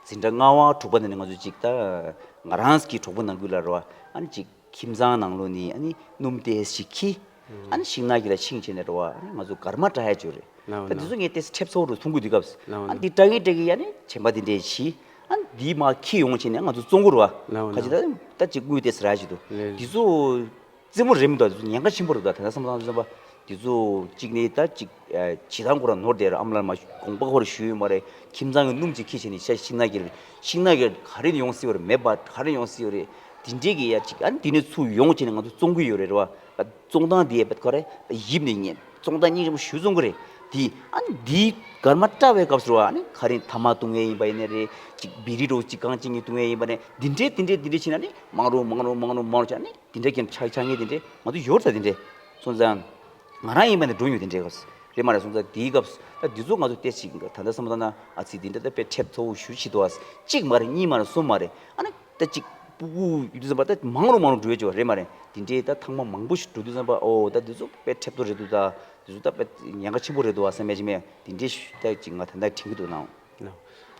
འཛིན་གྲྭ་ལྔ་པ་དྲུག་པ་ནས་ནས་ང་ཚོ་ཅིག་ད་ང་རང་གི་གྲོགས་པོ་ནང་ཁུལ་ལ་རེད་བ། ཨ་ནི་ཅིག་ཁྱིམ་ཚང་ནང་ལོགས་ནས་ཨ་ནི་སྣུམ་ཏོག་ཙམ་ཞིག་འཁྱེར། ཨ་ནི་ཤིང་ནགས་ཀྱི་ལ་ཕྱིན་བྱས་ནས་རེད་བ། ཨ་ནི་ང་ཚོ་སྒར་མ་བཀྲ་ཡ་ཅིག་ཡོད་རེད། ལའོ་ད་ལའོ། འདི་ཚོ་ངས་ཏོག་ཙམ་ཁྲིད་ཚར་བ་རུ་མཐོང་གི་འདུག་སྐབས། ལའོ་ཨ་ནི་ལའོ། འདི་བཀྲ་གི་བཀྲ་གི་ཡ་ནི་བྱེ་མ་འདི་འདྲས་བྱིས། ཨ་ནི་འདི་མ་འཁྱེར་ཡོང་བྱས་ནས་ང་ཚོ་བཙོང་གི་རེད་བ། ལའོ་ཁ་ཅིག་ལའོ། ད་ད་ཅིག་དངུལ་ཏོག་ཙམ་རག་ཅིག་འདུག་ལེ་ལེ། འདི་ཚོ་རྩེད་མོ་རེད་མི་འདུག་འདི་ཚོ་ཉེན་ཁ་ཆེན་པོ་རེད་འདུག་ད་ད་ལྟ་བསམ་བློ་བཏང་བསམ་པ། འདི་ཚོ་གཅིག་ནས་ད་གཅིག་ཨ། བྱེད་སྟངས་ཁོ་རང་ནོར་བསྡད་རེད། ཨ་མ་ལགས་མ་དགོངས་པ་ཁོ་རང་ཞུས་ཡོད་མ་རེད། ཁྱིམ་ཚང་གི་སྣུམ་ཅིག་འཁྱེར་བྱས་ནས་ཤ་ཤིང་ནགས་ཀྱི་ཤིང་ནགས་ཀྱི་ག་རེ་ཡོང་སྲིད་པ་རེད། མེ་འབར་ག་རེ་ཡོང་སྲིད་པ་རེད། དེ་འདྲས་ཀྱི་ཡ་གཅིག་ཨ་ནི་དེ་ནས་ཚུར་ཡོང་བྱས་ནས་ང་ཚོ་བཙོང་གི་ཡོད་རེད་རེད་བ། བཙོང་སྟངས་དེ་ཡ་བེད་ཁོ་རེ་ཡིབ་ནས་ཉན་བཙོང་སྟངས་སྙིང་རྗེ་མོ་ཞུ་བཙོང་གི་རེད། དེ་ཨ་ནི་དེ་སྒར་མ་བཀྲ་བའི་སྐབས་སུ་རེད་བ། ཨ་ནི་ག་རེ་ཐ་མག་བཏུང་ཡས་ཡིན་པ་ཡིན་ནའི་རེད། གཅིག་བི་རི་རོ་གཅིག་གང་གཅིག་གཉིས་བཏུང་ཡས་ཡིན་པ་ནས་དེ་འདྲས་དེ་འདྲས་དེ་འདྲས་བྱས་ན་ནི་མང་རུ་མང་རུ་མང་རུ་མང་རུ་བྱས་ནི་དེ་འདྲ་ཀྱང་ཆགས་ཆགས་ངེས་དེ་འདྲས་ང་ཚོ་ཡོད་རེད། ད་དེ་འདྲས་སོང་ཙང་ང་རང་ཡིན་པ་ནས་འགྲོ་མྱོང་དེ་འདྲས་སྐབས་རེད་མ་རེད། སོང་ཙང་དེའི་སྐབས་ད་འདི་ཚོ་ང་ཚོ་བལྟས་ཤིག་ད་ལྟ་བསམ་བློ་བཏང་ན་ཨ་ཙི་དེ་འདྲ་ད་དཔེ་ཁྲིད་ཚར་བ་ཞེ་པོ་ཅིག་འདུག་ཨ། གཅིག་མ་རེད། གཉིས་མ་རེད། གསུམ་མ་རེད། ཨ་ནི་ད་གཅིག་སྤུ་གུ་ཡོད་དུས་ཙམ་པ་ད་མང་རུ་མང་རུ་འགྲོ་ཡས་ཅིག་རེད་མ་རེད། དེ་འདྲས་ད་ཐེངས་མ་མང་པོ་ཞིག་འགྲོ་དུས་ཙམ་པ་ཨོ་ད་འདི་ཚོ་དཔེ་ཁྲིད་ཚར་རེད་འདུག་ད་འདི་ཚོ་ད་དཔེ་ཉེན་ཁ་ཆེན་པོ་རེད་འདུག་ཨ་བསམ་ཡས་ཅིག་མེད། དེ་འདྲས་ད་གཅིག་ང་ད་ལྟ་དྲན་གྱི་འདུག་ནའོ།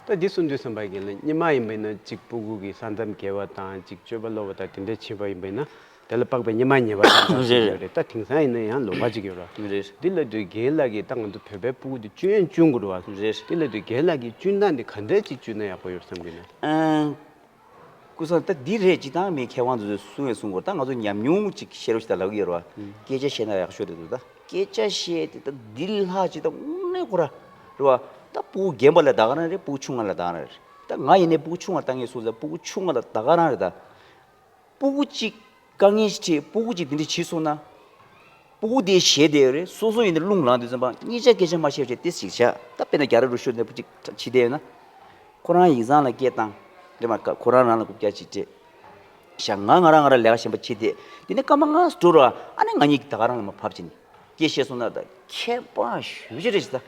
ད་འདི་གསུང་དུས་ཙམ་པ་གི་ལ་སྔོན་མ་ཡིན་པ་ཡིན་ན་གཅིག་སྤུ་གུ་གི་ས་མཚམས་བརྒལ་བ་དང་གཅིག་སྤྱོད་པ་ལོག་པ་དང་དེ་འདྲ་བྱེད་པ་ཡིན་པ་ཡིན་ན་དེ་ལ་དཔག་པའི་སྔོན་མ་ཉེས་པ་དང་ཚང་ཚང་རེད་ཞིག་ཡོད་རེད། ད་དེང་སང་ཡིན་ན་ཡང་ལོགས་ཀ་ཅིག་ཡོད་རེད། རེད། འདི་ལབ་དུས་རྒན་ལགས་ཀྱིས་ད་ང་ཚོ་བོད་པའི་སྤུ་གུ་དེ་སྐྱོན་སྐྱོན་དགོས་རེད་བ། རེད། འདི་ལབ་དུས་རྒན་ལགས་ཀྱིས་སྐྱོན་སྟངས་དེ་ག་འདྲ་ཅིག་སྐྱོན་ན་ཡག་པོ་ཡོད་བསམ་གྱི་ན། ཨང་། སྐུ་ཚབ་ད་འདི་རེད། སྤྱིར་བཏང་མི་མཁས་དབང་ཚོས་གསུང་བས་གསུང་དགོས། ད་ང་ཚོ་ཉམས་མྱོང་ཅིག་བཤད་རོགས་ཞེས་ད་ལབ་ཀྱི་ཡོད་རེད་བ། ཨང་། སྐད་ཆ་བཤད་ན་ཡག་ཤོས་རེད་འདུག་ད་སྐད་ཆ་བཤད་དེ་ད་འདི་ལྷག་ཅིག་ད་དངོས་གནས་ཁོ་ར་རེད་བ། ད་སྤུ་གུ་རྒན་པ་ལ་ད་ག་རང་རེད། སྤུ་གུ་ཆུང་ང་ལ་ད་ག་རང་རེད། ད་ང་ཡིན་ནའི་སྤུ་གུ་ཆུང་ང་ལ་ལྟ་ངེས་སོང་ཙང་སྤུ་གུ་ཆུང་ང་ལ་ད་ག་རང་རེད་ད། སྤུ་གུ་གཅིག་དཀའ་ངལ་ཞིག་འཕྲད། སྤུ་གུ་གཅིག་འདི་འདྲ་བྱས་སོང་ན། སྤུ་གུ་དེ་ཞེད་བསྡད་ཡོད་རེད། སོ་སོ་ཡིན་ན་རླུང་ལངས་དུས་ཙམ་པ་གཉིས་ཆ་སྐད་ཆ་མ་བཤད་བྱས་ཏོག་ཙམ་ཞིག་བཞག་ད་དཔེར་ན་རྒྱ་ར་རུ་ཤོར་ནས་སྤུ་གཅིག་བྱས་བསྡད་ཡོད་ན། ཁོ་རང་ཡིག་ཚང་ལ་སྐད་བཏང་། རེད་མ་ཁ་ཁོ་རང་རང་ལ་རྐུབ་བཀྱག་ཅིག་སྤྲད། བཞག་ང་ང་རང་ང་རང་ལས་ཀ་གཞན་པ་བྱེད་བསྡད། དེ་ནས་སྐར་མ་ལྔ་འགྲོ་ར་ཨ་ནི་ང་གཉིས་ཀྱིས་ད་ག་རང་ལ་མ་ཕབ་བྱས་ནས་སྐད་བཤད་སོང་ན་ད་ཁྱད་པར་ཞེ་པོ་ཅིག་རེད་ཤག་ད་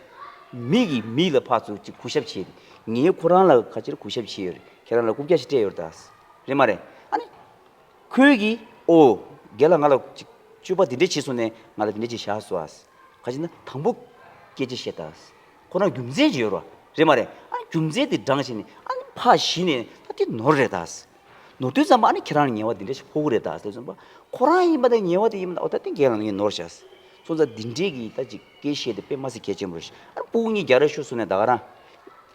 མི་གིས་མི་ལ་ཕར་ཚུར་ཅིག་གུས་ཞབས་བྱས་ཏེ་ངས་ཁོ་རང་ལ་ཁ་ཅིག་གུས་ཞབས་བྱས་ཡོད་རེད། ཁྱེད་རང་ལ་རྐུབ་བཀྱག་ཅིག་སྤྲད་ཡོད་རེད་ད། རེད་མ་རེད། ཨ་ནི། ཁོས་ཀྱིས་ཨོ། རྒན་ལགས་ང་ལ་ཅིག་སྤྱོད་པ་འདི་འདྲ་བྱས་སོང་ནས་ང་ལ་འདི་འདྲ་ཅིག་བཞག་སོང་ཨ། ག་ཅི་ན་དང་པོ་སྐད་ཆ་བཤད་ད། ཁོ་རང་རྒྱུ་མཚན་ཅིག་ཡོད་རེད་བ། རེད་མ་རེད། ཨ་རྒྱུ་མཚན་དེ་བགྲངས་བྱས་ནས་ཨ་ནི་ཕར་གཞི་ནས་ད་དེ་ནོར་རེད་ད། ནོར་དུས་ཙམ་པ་ཨ་ནི་ཁྱེད་རང་ལ་ཉེས་པ་འདི་འདྲ་ཞིག་ཕོག་གི་རེད་ད་ཟེར་ཙམ་པ། ཁོ་རང་ཡིན་པ་དང་ཉེས་པ་དེ་ཡིན་པ་དང་ཨོ་ད་དེ་རྒན་ལགས་ངས་ནོར་བཞག་སོང་ཙང་འདི་འདྲས་ཀྱི་ད་ཅིག་སྐད་བཤད་དེ་དཔེ་མ་སྲིད་གལ་ཆེན་པོ་རེད་ཤག་ཨ་ནི་སྤུ་གུ་གཉིས་རྒྱ་ར་ཤོར་སོང་ནས་ད་ག་རང་།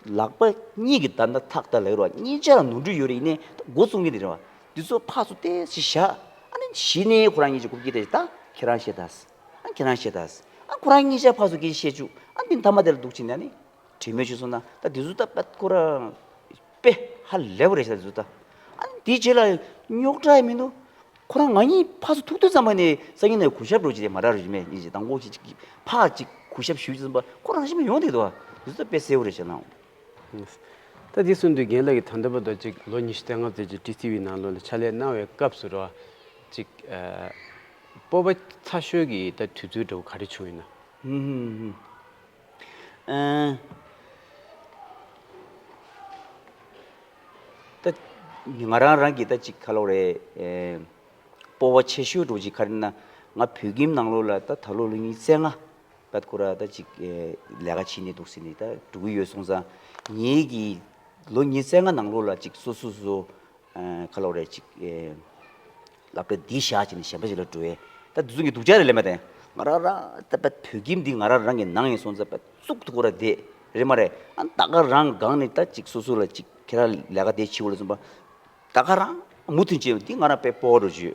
ལག་པ་གཉིས་ཀྱིས་བརྡབ་ན་ཐག་ད་ལབ་རོགས། གཉིས་ཆ་ལ་ནོར་འཁྲུལ་ཡོད་རེད། ཡིན་ནའི་ད་འགོ་བཙུགས་མཁན་དེ་རེད་བ། འདི་ཚོ་ཕར་ཚུར་ཏོག་ཙམ་བཞག་ཨ་ནི་གཞི་ནས་ཁོ་རང་གཉིས་ཀྱི་རྐུབ་ཀྱི་དེ་ད་ཁྱེད་རང་བཤད་ད། ཨ་ཁྱེད་རང་བཤད་ད། ཨ་ཁོ་རང་གཉིས་ཆ་ཕར་ཚུར་སྐད་ཆ་བཤད་བཅུག་ཨ་འདི་མཐའ་མ་དེ་ལ་འདུག་ཕྱིན་ན་ནི་གྲོས་མོལ་བྱས་སོང་ན་ད་འདི་ཚོ་ད་པད་ཁོ་རང་དཔེ་ཧ་ལས་པ་རེད་ཤག་འདི་ཚོ་ད། ཨ་ནི་འདིའི་རྗེས་ལ་རྙོག་དྲ་ཡང་མི་འདུག་ཁོ་རང་ང་གཉིས་ཕར་ཚུར་ཐུག་དུས་ཙམ་པ་ནས་སང་ཉིན་ནས་གུས་ཞབས་འགྲོ་ཅིག་དེ་མ་རག་རུ་ཞིག་མེད། ཉིན་ཞིག་དང་པོ་ཞིག་ཅིག་ཕར་ཅིག་གུས་ཞབས་ཞུས་ཙམ་པ་ཁོ་རང་ཞིག་མ་ཡོང་དེ་འདུག་བ། དེ་ཚོ་དཔེ་གསལ་པོ་རེད་ཤག་ལགས། ད་དེ་གསུང་དུས་རྒན་ལགས་ཀྱིས་ད་ལྟ་བར་དུ་ཅིག་ལོ་ཉི་ཤུ་རྩ་ལྔ་ཙམ་ཅིག་ཊི་སི་ཝི་ནང་ལོགས་ལ་ཕྱག་ལས་གནང་བའི་སྐབས་སུ་རོ། ཅིག་ཨ། སྤོབས་པ་ཚ་ཤོས་ཀྱི་ད་དུས་ཚོད་འདྲ་བོ་ག་རེ་བྱུང་ཡོད་ན། ཧུམ་ཧུམ་ཧུམ། ཨ། ད་ང་རང་རང་གི་ད་ཅིག་ཁ་ལོ་རེད། ཨེ། སྤོབས་པ་ཆེ་ཤོས་འདྲ་བོ་ཅིག་ག་རེ་ན་ང་བོད་ཁྱིམ་ནང་ལོགས་ལ་ད་ད་ལོ་ལོ་ཉི་ཤུ་རྩ་ལྔ་ད་ཁོ་ར་ད་ཅིག་ཨེ་ལས་ཀ་བྱེད་ནས་འདུག་ཟེར་ནས་ད་འགྲོ་གི་ཡོད་སོང་ཙང་ངེད་ཀྱི་ལོ་ཉི་ཤུ་རྩ་ལྔ་ནང་ལོགས་ལ་ཅིག་སོ་སོ་སོ། ཁ་ལོ་རེ་ཅིག་སློབ་གྲྭ་འདི་བཞག་ཅིག་ནས་གཞན་པ་ཞིག་ལ་འགྲོ་ཡས། ད་འདི་ཚོ་གི་སྡུག་ཅག་རེད་ལབ་མ་དེ། ང་རང་རང་ད་བོད་ཁྱིམ་འདི་ང་རང་རང་གི་ནང་ཡིན་སོང་ཙང་བཙུགས་ཐུབ་ཀྱི་རེད་དེ། རེད་མ་རེད། ཨ་ད་ག་རང་སྒང་ནས་ད་ཅིག་སོ་སོ་ལ་ཅིག་ཁྱེད་རང་ལས་ཀ་དེ་བྱེད་འོ་ལ་སོང་པ། ད་ག་རང་ མུ་མཐུད་བྱས་ཡོང་དུས་ང་རང་དཔེ་སྤོབས་པ་འདྲ་བྱུང་།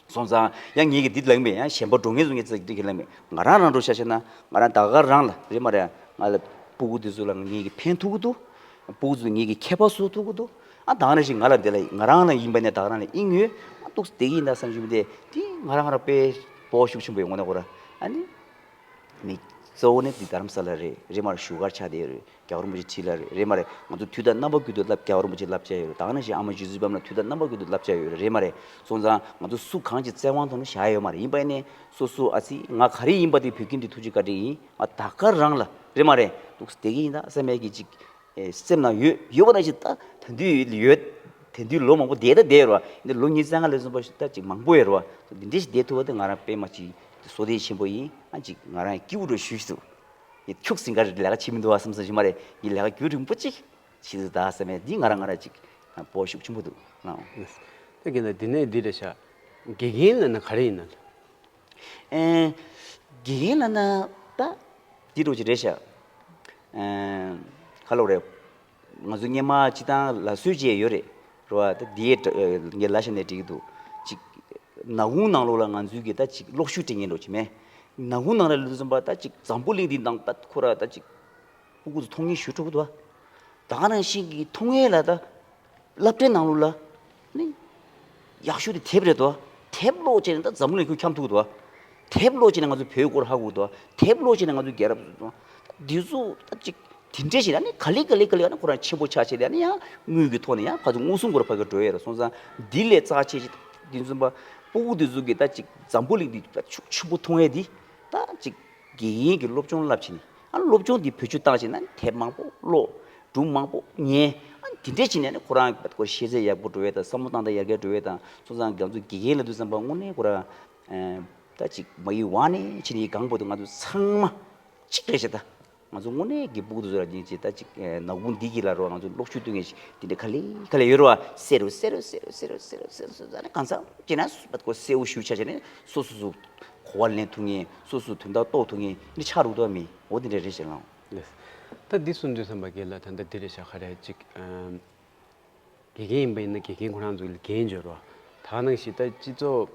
སོང་ཙང་ཡང་ངེད་ཀྱིས་འདི་ལབ་མེད། ཡང་གཞན་པ་འགྲོ་ངེས་བཟོ་ངེས་ཙག་ཅིག་གིས་ལབ་མེད། ང་རང་རང་འགྲོ་ཤ་ཤ་ན་ང་རང་ད་ག་རང་ལ་རེད་མ་རེད། ང་ལ་སྤུ་གུ་དེ་ཚོ་ལ་ངེད་ཀྱིས་ཕན་ཐོགས་ཀྱི་འདུག་སྤུ་གུ་ཚོ་ངེད་ཀྱིས་ཁྱད་པར་བཟོ་ཐུབ་ཀྱི་འདུག་ཨ་ད་ག་ནང་བཞིན་ང་ལ་འདི་ལ་ང་རང་ལ་ཡིན་པ་ནས་ད་ག་རང་ལ་དབྱིངས་ཡོད། ཨ་ཏོག་ཙམ་བསྡད་ཀྱི་ཡིན་ད་བསམ་བྱུང་། དེ་དེ་ང་རང་ང་རང་དཔེ་སྤོབས་པ་ཤུགས་ཆེན་པོ་ཡོད། ངོ་ནས་ཁོ་ར་ཨ་ནི། མི་གཙོ་བོ་ནི་འདི་རྡ་རམ་ས་ལ་རེད། རེད་མ་རེད། བཞུགས་སྒར་ཆགས་བསྡད་ཡོད་རེད། རྒྱལ་བ་རིན་པོ་ཆེ་འཁྲིས་ལ་རེད། རེད་མ་རེད། ང་ཚོ་དུས་དང་རྣམ་པ་ཀུན་ཏུ་བསླབ། རྒྱལ་བ་རིན་པོ་ཆེ་བསླབ་བྱ་ཡོད་རེད། ད་ག་ནང་བཞིན་ཨ་མ་རྗེ་བཙུན་པདྨ་ལ་དུས་དང་རྣམ་པ་ཀུན་ཏུ་བསླབ་བྱ་ཡོད་རེད། རེད་མ་རེད། སོང་ཙང་ང་ཚོ་སུ་གང་ཅིག་བཙན་དབང་ཐོག་ནས་བཞག་ཡོད་མ་རེད། ཡིན་པ་ཡིན་ནའི་སོ་སོ་ཨ་ཙི་ང་ག་རེ་ཡིན་པ་དེ་བོད་ཁྱིམ་དེ་ཐུགས་རྗེ་བཀའ་དྲིན་ཡིན། ང་ད་ག་རང་ལ་རེད་མ་རེད། འདུག་སེ་བསྡད་ཀྱི་ཡིན་ད་བསམ་ཡས་ཀྱི་ཅིག་ཨེ་སེམས་ནང་ཡོད་ཡོད་པ་ནང་བཞིན་ད་དེང་དུས་ཡོད། དེང་དུས་ལོ་མང་པོ་བསྡད་ད་བསྡད་ཡོད་རེད་བ། འདི་ལོ་ཉི་ཤུ་རྩ་ལྔ་ལ་སོན་པ་ཞིག་ད་ཅིག་མང་པོ་ཡོད་རེད་བ། འདི་འདྲ་ཞིག་བསྡད་ཐུབ་པ་དེ་ང་རང་དཔེ་མ་ཅིག་བསོད་བདེ་ཆེན་པོ་ཡིན། ཨ་ཅིག་ང་རང་སྐྱིད་པོ་འདྲ་ཞུ་ཞིག་འདུག་ཡིན་ཁྱུག་ཟིང་ག་རེ་ལས་ཀ་བྱེད་མི་འདུག་བ་བསམ་བསམ་ཞིག་མ་རེད། ཡིན་ལས་ཀ་རྒྱུན་རིང་པོ་ཅིག་བྱེད་འདུག་ད་བསམ་ཡས་འདི་ང་རང་ང་རང་ཅིག་སྤོབས་པ་ཤུགས་ཆེན་པོ་འདུག་ལགས། ད་གིན་ལ་འདི་ནས་འདི་རེད་ཤག་དགེ་རྒན་ལབ་ན་ག་རེ་ཡིན་ན། ཨེ། དགེ་རྒན་ལབ་ན་ད་འདི་འདྲ་ཅིག་རེད་ཤག་ཨེ། ག་ལབ་རེད། ང་ཚོ་སྔོན་མ་སྤྱིར་བཏང་ལ་སྲོལ་ཅིག་ཡོད་རེད། རེད་བ། ད་འདི་ངས་ལབ་བཞག་ན་འགྲིག་གི་འདུག་ཅིག་ནག་ཁུང་ནང་ལོགས་ལ་ང་ཚོའི་གི་ད་ཅིག་གློག་ཤུགས་སྤྲད་མཁན་འདྲ་ཅིག་མེད། ནག་ཁུང་ནང་ལ་ལུས་ཙམ་པ་ད་ཅིག་འཛམ་བུ་གླིང་འདི་ནང་ད་ཁོ་ར་ད་ཅིག་སྤུ་གུ་ཚོ་མཐོང་མཁན་ཞེ་པོ་འདུག་བ། ད་ག་ནང་བཞིན་གི་མཐོང་མཁན་ལ་ད། སློབ་གྲྭའི་ནང་ལོགས་ལ་ནི་ཡག་ཤོས་དེ་དེབ་རེད་དོ། དེབ་ཀློག་བྱས་ནས་ད་འཛམ་བུ་གླིང་ཁྱོན་འཁྱམ་ཐུབ་དོ། དེབ་ཀློག་བྱས་ནས་ང་ཚོ་བོད་སྐོར་ཧ་གོ་དོ། དེབ་ཀློག་བྱས་ནས་ང་ཚོ་རྒྱལ་རབས་སོ་སོ་འདི་ཚོ་ད་ཅིག་དེ་འདྲས་ཞིག་ཨ་ནི་ག་ལེ་ག་ལེ་ག་ལེ་ཨ་ནི་ཁོ་རང་ཆེན་པོ་ཆགས་བྱས་ཏེ་ཨ་ནི་ཡང་དངུལ་གྱི་ཐོག་ནས་ཡང་ཕར་ཚུར་མངོན་སུམ་སྐོར་ཕ་གི་འགྲོ་ཡས་རེད། སོང་ཙང་འདི་ལས་རྩ་ཆེ་ཞིག་འདི་ཚོ་པ་སྤུ་གུ་འདི་ཚོ་གི་ད་ཅིག་འཛམ་བུ་གླིང་འདི་ད་ཆུ་ཆུ་བོ་མཐོང་ཡས་འདི་ད་ཅིག་དགེ་རྒན་གྱི་སློབ་སྦྱོང་བསླབ་བྱས་ནས་ཨ་སློབ་སྦྱོང་འདི་བེད་སྤྱོད་བཏང་བྱས་ན་དེབ་མང་པོ་ཀློག་སྒྲུང་མང་པོ་ཉན། ཨ་འདི་འདྲས་བྱས་ནས་ནི་ཁོ་རང་གི་སྐོར་ཤེས་ཚད་ཡག་པོ་འགྲོ་ཡས་དང་བསམ་བློ་བཏང་སྟངས་ཡར་རྒྱས་འགྲོ་ཡས་དང་། སོང་ཙང་ང་ཚོ་དགེ་རྒན་ལབ་དུས་ཙམ་པ་དངོས་གནས་ཁོ་རང་ཨེ་ད་ཅིག་མ་ཡི་ཝང་ནས་ཕྱིན་ནས་གང་བར་དུ་ང་ཚོ་ཚང་མ་གཅིག་རེད་ཤག་ད། ང་ཚོ་དངོས་གནས་ཀྱི་སྤུ་གུ་དེ་ཚོ་ལ་ཉིན་གཅིག་ད་ཅིག་ཨེ་ནག་ཁུང་འདི་གི་ལ་རོ་ང་ཚོ་གློག་ཤུགས་གཏོང་མཁན་ཞིག་དེ་འདྲ་ག་ལེ་ག་ལེ་ཡོད་རེད་བ། གསལ་རུ་གསལ་རུ་གསལ་རུ་གསལ་རུ་གསལ་རུ་གསལ་རུ་གསལ་རུ་གསལ་རུ་ཨ་ནི་གང་ཟག་ཅིག་ན་སུ་བ་ཁོ་གསལ་བོ་ཞུ་ཆ་བྱས་ནས་སོ་སོ་སོ་གོ་བ་ལེན་ཐུབ་མཁན། སོ་སོ་དོན་དག་རྟོགས་ཐུབ་མཁན་འདི་ཆགས་རུག་ཏུ་མི་འོ་དེ་འདྲ་རེད་ཤག་ལགས། ལགས། ད་འདི་གསུངས་དུས་ཙམ་པ་གི་ལ་ད་ལྟ་འདི་རེད་ཤག་ག་རེ་ཅིག་ཨམ། དགེ་རྒན་ཡིན་པ་ཡིན་ན་དགེ་རྒན་ཁོ་རང་ཚོ་ལ་འགན་འབྱོར་བ། ད་ནང་བཞིན་ད་སྤྱི་ཚོགས་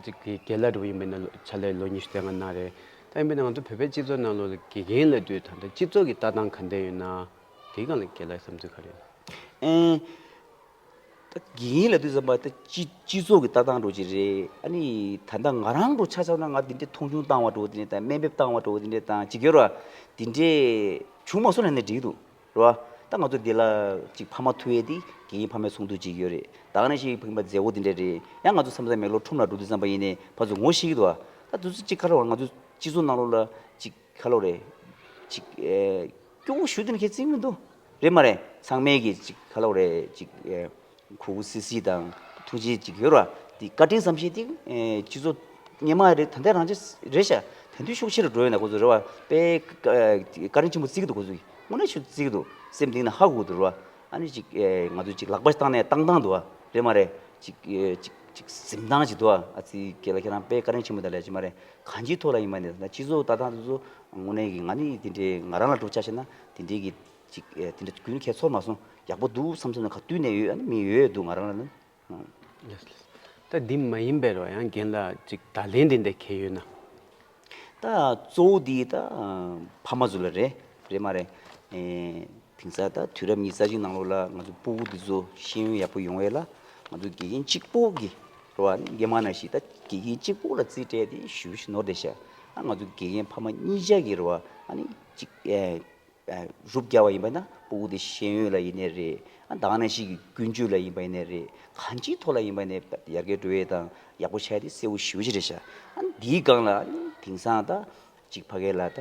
ཅིག་གི་རྒན་ལགས་འདྲ་བོ་ཡིན་པ་ཡིན་ན་ཕྱག་ལས་ལོ་ཉི་ཤུ་རྩ་ལྔ་གནང་རེད། ད་ཡིན་པ་ཡིན་ན་ང་ཚོ་བོད་པའི་སྤྱི་ཚོགས་ནང་ལོགས་ལ་དགེ་རྒན་ལབ་དུས་ད་ལྟ་སྤྱི་ཚོགས་ཀྱི་ལྟ་སྟངས་ག་འདྲ་ཡོད་ན། དེའི་སྒང་ལ་རྒན་ལགས་བསམ་ཚུལ་ག་རེ་ཡོད་ན། ཨེ། ད་དགེ་རྒན་ལབ་དུས་ཙམ་པ་ད་སྤྱི་སྤྱི་ཚོགས་ཀྱི་ལྟ་སྟངས་འདྲ་བོ་ཅིག་རེད། ཨ་ནི་ད་ལྟ་ང་རང་འདྲ་ཆ་བཞག་ན་ང་འདི་འདྲའི་མཐོང་ཆུང་བཏང་བ་འདྲ་བོ་འདི་འདྲ་དང་དམའ་འབེབས་བཏང་བ་འདྲ་བོ་འདི་འདྲ་དང་ཅིག་ཡོད་རེད་བ། འདི་འདྲའི་བྱུང་མ་སོང་ན་ནི་འགྲིག་འདུག་རེད་བ། ད་ང་ཚོ་འདི་ལ་ཅིག་ཕ་མ་ཐུག་ཡས་འདི་དགེ་རྒན་ཕ་མའི་ཚོགས་འདུ་ཅིག་ཡོད་རེད། ད་ག་ནང་བཞིན་ཕ་གི་མཛད་སྒོ་འདི་འདྲ་རེད། ཡང་ང་ཚོ་མཚམས་མཚམས་མེག་ལོར་ཁྲོམ་ལ་འགྲོ་དུས་ཙམ་པ་ཡིན་ནའི་ཕར་ཚུར་ངོ་ཤེས་ཀྱི་འདུག་བ། ད་དུས་ཚོད་ཅིག་ཁ་ལོ་བ་ང་ཚོ་སྤྱི་ཚོགས་ནང་ལོགས་ལ་ཅིག་ཁ་ལོ་རེད། ཅིག་ཨེ། སྐྱོ་བོ་ཞུ་དུས་ནི་ཁྱེད་རྩིས་མི་འདུག་རེད་མ་རེད། ཚང་མས་ཀྱི་ཅིག་ཁ་ལོ་རེད་ཅིག་ཨེ། གུས་གུས་སི་སི་དང་ཐུགས་རྗེ་ཅིག་ཡོད་ར། དེ་བཀའ་དྲིན་བསམ་ཤེས་དེ་ཨེ། སྤྱི་ཚོགས་སྔོན་མ་རེད། ད་ལྟ་རང་ཅི་རེད་ཤག་དེང་དུས་ཤུགས་ཆེ་རུ་འགྲོ་ཡོད་ན་ཁོ་ཚོ་རེད་བ། དཔེ་བཀའ་དྲིན་ཆེན་པོ་བརྩི་གི་འདུག་ཁོ་ཚོས་དངོས་གནས་ཤུགས་བརྩི་གི་འདུག་སེམས་གཏིང་ནས་ཧ་གོ་གི་འདུག་རེད་བ། ཨ་ནི་ཅིག་ཨེ། ང་ཚོས་ཅིག་ལག་པ་བཏང་ནས་བཏང་བཏང་འདུག་བ། རེད་མ་རེད། ཅིག་ཨེ། ཅིག་ཅིག་གཟིམ་ཐང་ཅིག་འདུག་བ། ཨ་ཙི་སྐད་ལ་ཁྱེད་རང་དཔེ་བཀའ་དྲིན་ཆེན་པོ་ད་ལས་ཅི་མ་རེད། གང་ཅིའི་ཐོག་ལ་ཡིན་པ་ནས་ད་སྤྱི་ཚོགས་ལྟ་སྟངས་དེ་ཚོ་དངོས་གནས་ཀྱི་ང་ནི་དེ་འདྲའི་ང་རང་ལ་སྒྲུབ་ཆ་བྱས་ན་དེ་འདྲའི་གི་ཅིག་ཨེ། དེ་འདྲ་རྒྱུན་ཁྱེད་ཚོར་མ་སོང་། ཡག་པོ་འདུག་བསམ་བསམ་ན་ག་དུས་ནས་ཡོད། ཨ་ནི་མི་ཡོད་འདུག་ང་རང་ལ་ནི། ལགས་ལགས། ད་འདི་མ་ཡིན་པའི་རོ་ཡང་རྒན་ལགས་ཅིག་བརྡ་ལན་འདི་འདྲ་གལ་ཡོད་ན། ད་གཙོ་བོ་འདི་ད་ཕ་མ་ཚོ་ལ་རེད། རེད་མ་རེད། ཨེ། དེང་སང་ད་དུས་རབས་ཉི་ཤུ་རྩ་གཅིག་ནང་ལོགས་ལ་ང་ཚོ་སྤུ་གུ་འདི་ཚོ་ཤེས་ཡོན་ཡག་པོ་ཡོང་བས་ལ་ང་ཚོ་དགེ་རྒན་གཅིག་པོ་གི་རེད་བ། སྔོན་མ་ནང་བཞིན་ད་དགེ་རྒན་གཅིག་པོ་ལ་རྩིས་སྤྲད་དེ་ཞུ་ཞུ་ནོར་བསྡད་ཤག་ཨ་ང་ཚོ་དགེ་རྒན་ཕ་མ་གཉིས་ཆ་གི་རེད་བ། ཨ་ནི་གཅིག་ཨེ། རུབ་རྒྱག་པ་ཡིན་པ་ན་སྤུ་གུ་དེ་ཤེས་ཡོན་ལ་ཡིན་ནའི་རེད། ཨ་ད་ག་ནང་བཞིན་གྱི་ཀུན་སྤྱོད་ལ་ཡིན་པ་ཡིན་ནའི་རེད། གང་ཅིའི་ཐོག་ལ་ཡིན་པ་ནས་ཡར་རྒྱས་འགྲོ་ཡས་དང་ཡག་པོ་ཆགས་ཡས་དེ་གསལ་པོ་ཞེ་པོ་ཅིག་རེད་ཤག་ཨ་འདིའི་སྒང་ལ་དེང་སང་ད་ཅིག་ཕ་གི་ལ་ད་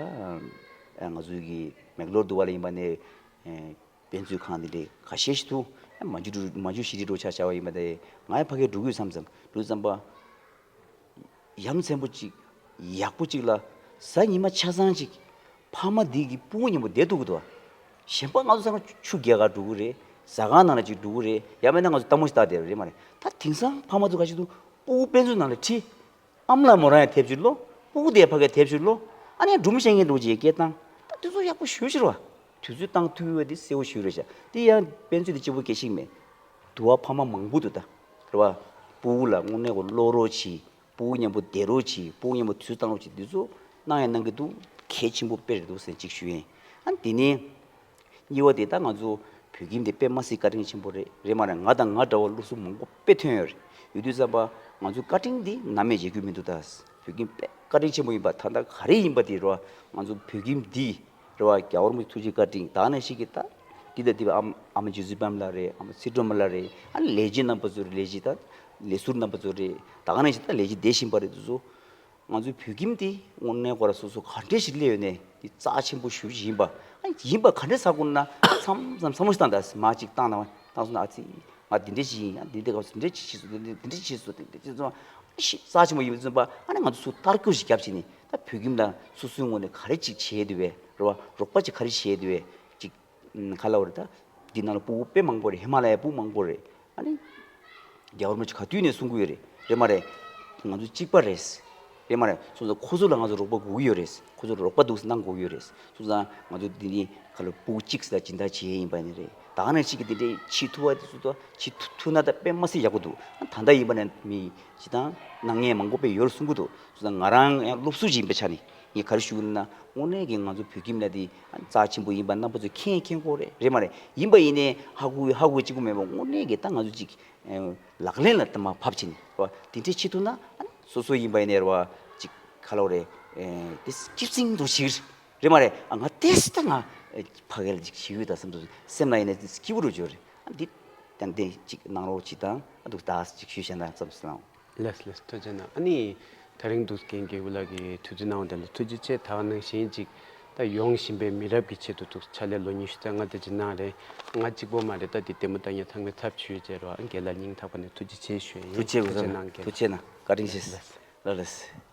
ང་ཚོའི་གི་མེག་ལོར་དུ་བ་ལ་ཡིན་པ་ནས་དཔེ་མཛོད་ཁང་འདི་འདྲའི་ཁ་ཤས་ཤིག་འདུག་མ་འཇུ་མ་འཇུ་ཞི་བདེ་འགྲོ་ཆ་བྱ་བ་ཡིན་པ་དེ་ང་ཡང་ཕ་གིར་འགྲོ་དགོས་བསམ་བསམ་འགྲོ་བསམ་པ། ཡ་མཚན་པོ་གཅིག་ཡག་པོ་གཅིག་ལ་གཟའ་ཉི་མ་ཆ་ཚང་གཅིག་ཕ་མ་འདི་གི་སྤུ་གུ་མཉམ་པོ་བསྡད་ཐུབ་ཀྱི་འདུག་གཞན་པ་ང་ཚོ་ཚང་མ་ཆུ་རྒྱག་གར་འགྲོ་གི་རེད། ཟ་ཁང་ནང་ལ་གཅིག་འགྲོ་གི་རེད། ཡང་མིན་ན་ང་ཚོ་ལྟད་མོ་ཞིག་ལྟ་བསྡད་རེད་མ་རེད། ད་དེང་སང་ཕ་མ་ཚོ་ག་ཞིག་འདུག་སྤུ་གུ་དཔེ་མཛོད་ནང་ལ་ཁྲིད། ཨ་མ་ལགས་མོ་རང་ཡང་དེབ་ཅིག་ཀློག་སྤུ་གུ་དེ་ཕ་གིར་དེབ་ཅིག་ཀློག་ཨ་ནི་སྒྲུང་བཤད་མཁན་འདྲ་བོ་ཅིག་སྐད་བཏང་། ད་དེ་ཚོ་ཡག་པོ་ཞེ་པོ་ཅིག་རེད་བ། དུས་ཚོད་བཏང་ཐུབ་ཡོད་དེ་གསལ་པོ་ཞེ་པོ་རེད་ཤག་དེ་ཡང་དཔེ་མཛོད་དེ་གཅིག་པོ་སྐད་ཤིག་མེད། དུ་བ་ཕ་མ་མང་པོ་འདུག་ད། རེད་བ། སྤུ་གུ་ལ་དངོས་གནས་ཀོ་ཀློག་རོགས་གྱིས། སྤུ་གུ་མཉམ་པོ་བསྡད་རོགས་གྱིས། སྤུ་གུ་མཉམ་པོ་དུས་བཏང་རོགས་གྱིས། འདི་ཚོ་གནང་ཡ་གནང་གི་འདུག་གལ་ཆེན་པོ་དཔེ་རེད་འདུག་ཟེར་ཅིག་ཞུ་ཡིན། ཨ་ནི་དེ་ནས་གཉིས་པ་དེ་ད་ང་ཚོ་བོད་ཁྱིམ་དེ་དཔེ་མ་སྲིད་བཀའ་དྲིན་ཆེན་པོ་རེད། རེད་མ་རེད། ང་དང་ང་འདྲ་བ་སློབ་ཟུར་མང་པོ་དཔེ་ཐོན་ཡོད་རེད། ཡོད་དུས་ཙམ་པ་ང་ཚོའི་བཀའ་དྲིན་འདི་ནམ་ཡང་བརྗེད་རྒྱུ་མི་འདུག་ད་བོད་ཁྱིམ་དཔེ་བཀའ་དྲིན་ཆེན་པོ་ཡིན་པ། ད་ལྟ་ག་རེ་ཡིན་པ་དེ་རེད་བ། ང་ཚོ་བོད་ཁྱིམ་འདི་རེད་བ། རྒྱལ་བ་རིན་པོ་ཆེ་ཐུགས་རྗེ་བཀའ་དྲིན། ད་ནང་བཞིན་གྱི་ད་འདི་ད་འདི་བ་ཨམ་ཨ་མ་རྗེ་བཙུན་པད་མ་ལགས་རེད། ཨ་མ་ཚེ་སྒྲོལ་མ་ལགས་རེད། ཨ་ནི་ལས་བྱེད་རྣམ་པ་ཚོ་རེད། ལས་བྱེད་ད་ལས་ཟུར་རྣམ་པ་ཚོ་རེད། ད་ག་ནང་བཞིན་ད་ལས་བྱེད་བསྡད་བཞིན་པ་རེད། དེ་ཚོ་ང་ཚོའི་བོད་ཁྱིམ་དེ་དངོས་གནས་ཁོ་ར་སོ་སོ་ག་འདྲས་ཞིག་སླེབས་ཡོད་ནས་འདི་རྩ་ཆེན་པོ་ཞེ་པོ་ཅིག་ཡིན་པ། ཨ་ཡིན་པ་ག་འདྲས་ཟེར་དགོས་ན་མཚམས་མཚམས་བསམ་བློ་ཞིག་བཏང་། ད་མར་ཅིག་བཏང་ན་བཏང་སོང་ན། ཨ་ཙི། ང་འདི་འདྲས་ཞིག་ཡིན། ཡང་འདི་འདྲས་ག་འདི་འདྲས་ཞིག་བྱས་སོང་། འདི་འདི་འདྲས་ཞིག་བྱས་སོང་། འདི་འདྲས་བྱས་སོང་། ཨ་ཤི་རྩ་ཆེན་པོ་ཡིན་པ་ཙམ་པ། ཨ་ནི་ང་ཚོ་ཚུར་ལྟ་སྐོར་ཞིག་བརྒྱབ་བྱས་ནས་ད་བོད་ཁྱིམ་ལ་སོ་སོའི་ངོས་ནས་ག་རེ་ཅིག་བྱས་འདུག་པས་རེད་བ། རོགས་པ་ཅིག་ག་རེ་བྱས་འདུག་པས་ཅིག་ཨུམ། ག་ལབ་དགོས་རེད། ད་འདི་ནང་ལ་སྤུ་གུ་དཔེ་མང་པོ་རེད། ཧི་མ་ལ་ཡའི་སྤུ་གུ་མང་པོ་རེད། ཨ་ནི་རྒྱལ་བ་རིན་པོ་ཆེ་ག་དུས་ནས་གསུང་གི་ཡོད་རེད། རེད་མ་རེད། ང་ཚོ་གཅིག་པ་རེད། རེད་མ་རེད། སོང་ཙང་ཁོ་ཚོ་ལ་ང་ཚོ་རོགས་པ་དགོས་ཀྱི་ཡོད་རེད། ཁོ་ཚོ་ལ་རོགས་པ་འདུག་སེ་གནང་དགོས་ཀྱི་ཡོད་རེད། སོང་ཙང་ང་ཚོ་འདི་ནི་ག་ལ་སྤུ་གུ་གཅིག་ཙམ་སྦྱིན་བདག་བྱེད་ཡས་ཡིན་པ་ནི་རེད། ད་ག་ནང་བཞིན་གྱི་འདི་འདྲའི་བྱེད་ཐུབ་པ་དེ་ཚོ་ད་བྱེད་ཐུབ་ཐུབ་ན་ད་དཔེ་མ་སྲིད་ཡག་པོ་འདུག་ད་ལྟ་ཡིན་པ་ནས་མི་སྤྱིར་བཏང་གནང་མཁན་མང་པོ་དཔེ་ཡོད་རེད་གསུང་གི་འདུག་སོང་ཙང་ང་རང་ཡང་སློབ་ཟུར་ཅིག་ཡིན་པའི་ཆ་ནས་ངས་ག་རེ་ཞུ་གི་ཡོད་ན། དངོས་གནས་ཀྱི་ང་ཚོ་བོད་ཁྱིམ་ལ་དེ་རྩ་ཆེན་པོ་ཡིན་པ་རྣམ་པ་ཚོས་མཁྱེན་མཁྱེན་དགོས་རེད། རེད་མ་རེད། ཡིན་པ་ཡིན་ནའི་ཧ་གོ་ཧ་གོ་གཅིག་པོ་མེད་པ། དངོས་གནས་ཀྱི་ད་ང་ཚོ་ཅིག་ཨེ་ལག་ལེན་ལ་ད་མར་ཕབ་བྱས་ནས་རེད་བ། དེ་འདྲའི་བྱེད་ཐུབ་ན་ཨ་ནི་སོ་སོ་ཡིན་པ་ཡིན་ནའི་རེད་བ། ཅིག་ག་ལབ་དགོས་རེད། ཨེ་དེ་གཅེས་འཛིན་འདྲ་བོ་ཞིག་རེད་མ་རེད། ཨ་ང་ཏོག་ཙམ་ད་ང་ཨེ་ཕ་གི་ལ་ཅིག་ཞུ་ཡོད་ད་བསམ་འདུག་སེམས་ལ་ཡིན་ནའི་སྐྱིད་པོ་འདྲ་བོ་ཅིག་ཡོད་རེད། ཨ་འདི་ཏན་ཏན་ཅིག་གནང་རོགས་གྱིས་དང་། ཨ་འདུག་ད་ཅིག་ཞུས་བྱས་ན་བསམ་སོང་། ལགས་ལགས། ཐུགས་རྗེ་གནང་། ཨ་ནི་དེ་རིང་འདུག་རྒན་རྒྱལ་པོ་ལགས་ཀྱིས་དུས་ཚོད་གནང་བ་དེ་ལ་ཐུགས་རྗེ་ཆེ། ད་ག་ནང་བཞིན་ཅིག་ད་ཡོང་བཞིན་པའི་མི་རབས་ཀྱི་ཆེད་དུ་འདུག་ཕྱག་ལས་ལོ་ཉི་ཤུ་རྩ་ལྔ་དེ་ཅིག་གནང་རེད། ང་གཅིག་པོ་མ་རེད། ད་འདི་ལྟད་མོ་ལྟ་མཁན་ཚང་མས་ཚབ་ཞུས་བྱས་རོགས། ཨ་རྒན་ལགས་སྙིང་ཐག་པ་ནས་ཐུགས་རྗེ་ཆེ་ཞུ་ཡིན། ཐུགས་རྗེ་གནང་རྒན་ལགས། ཐུགས་རྗེ་གནང་། བཀའ་དྲིན་ཆེ། ལགས་ལགས། ལགས་ལགས།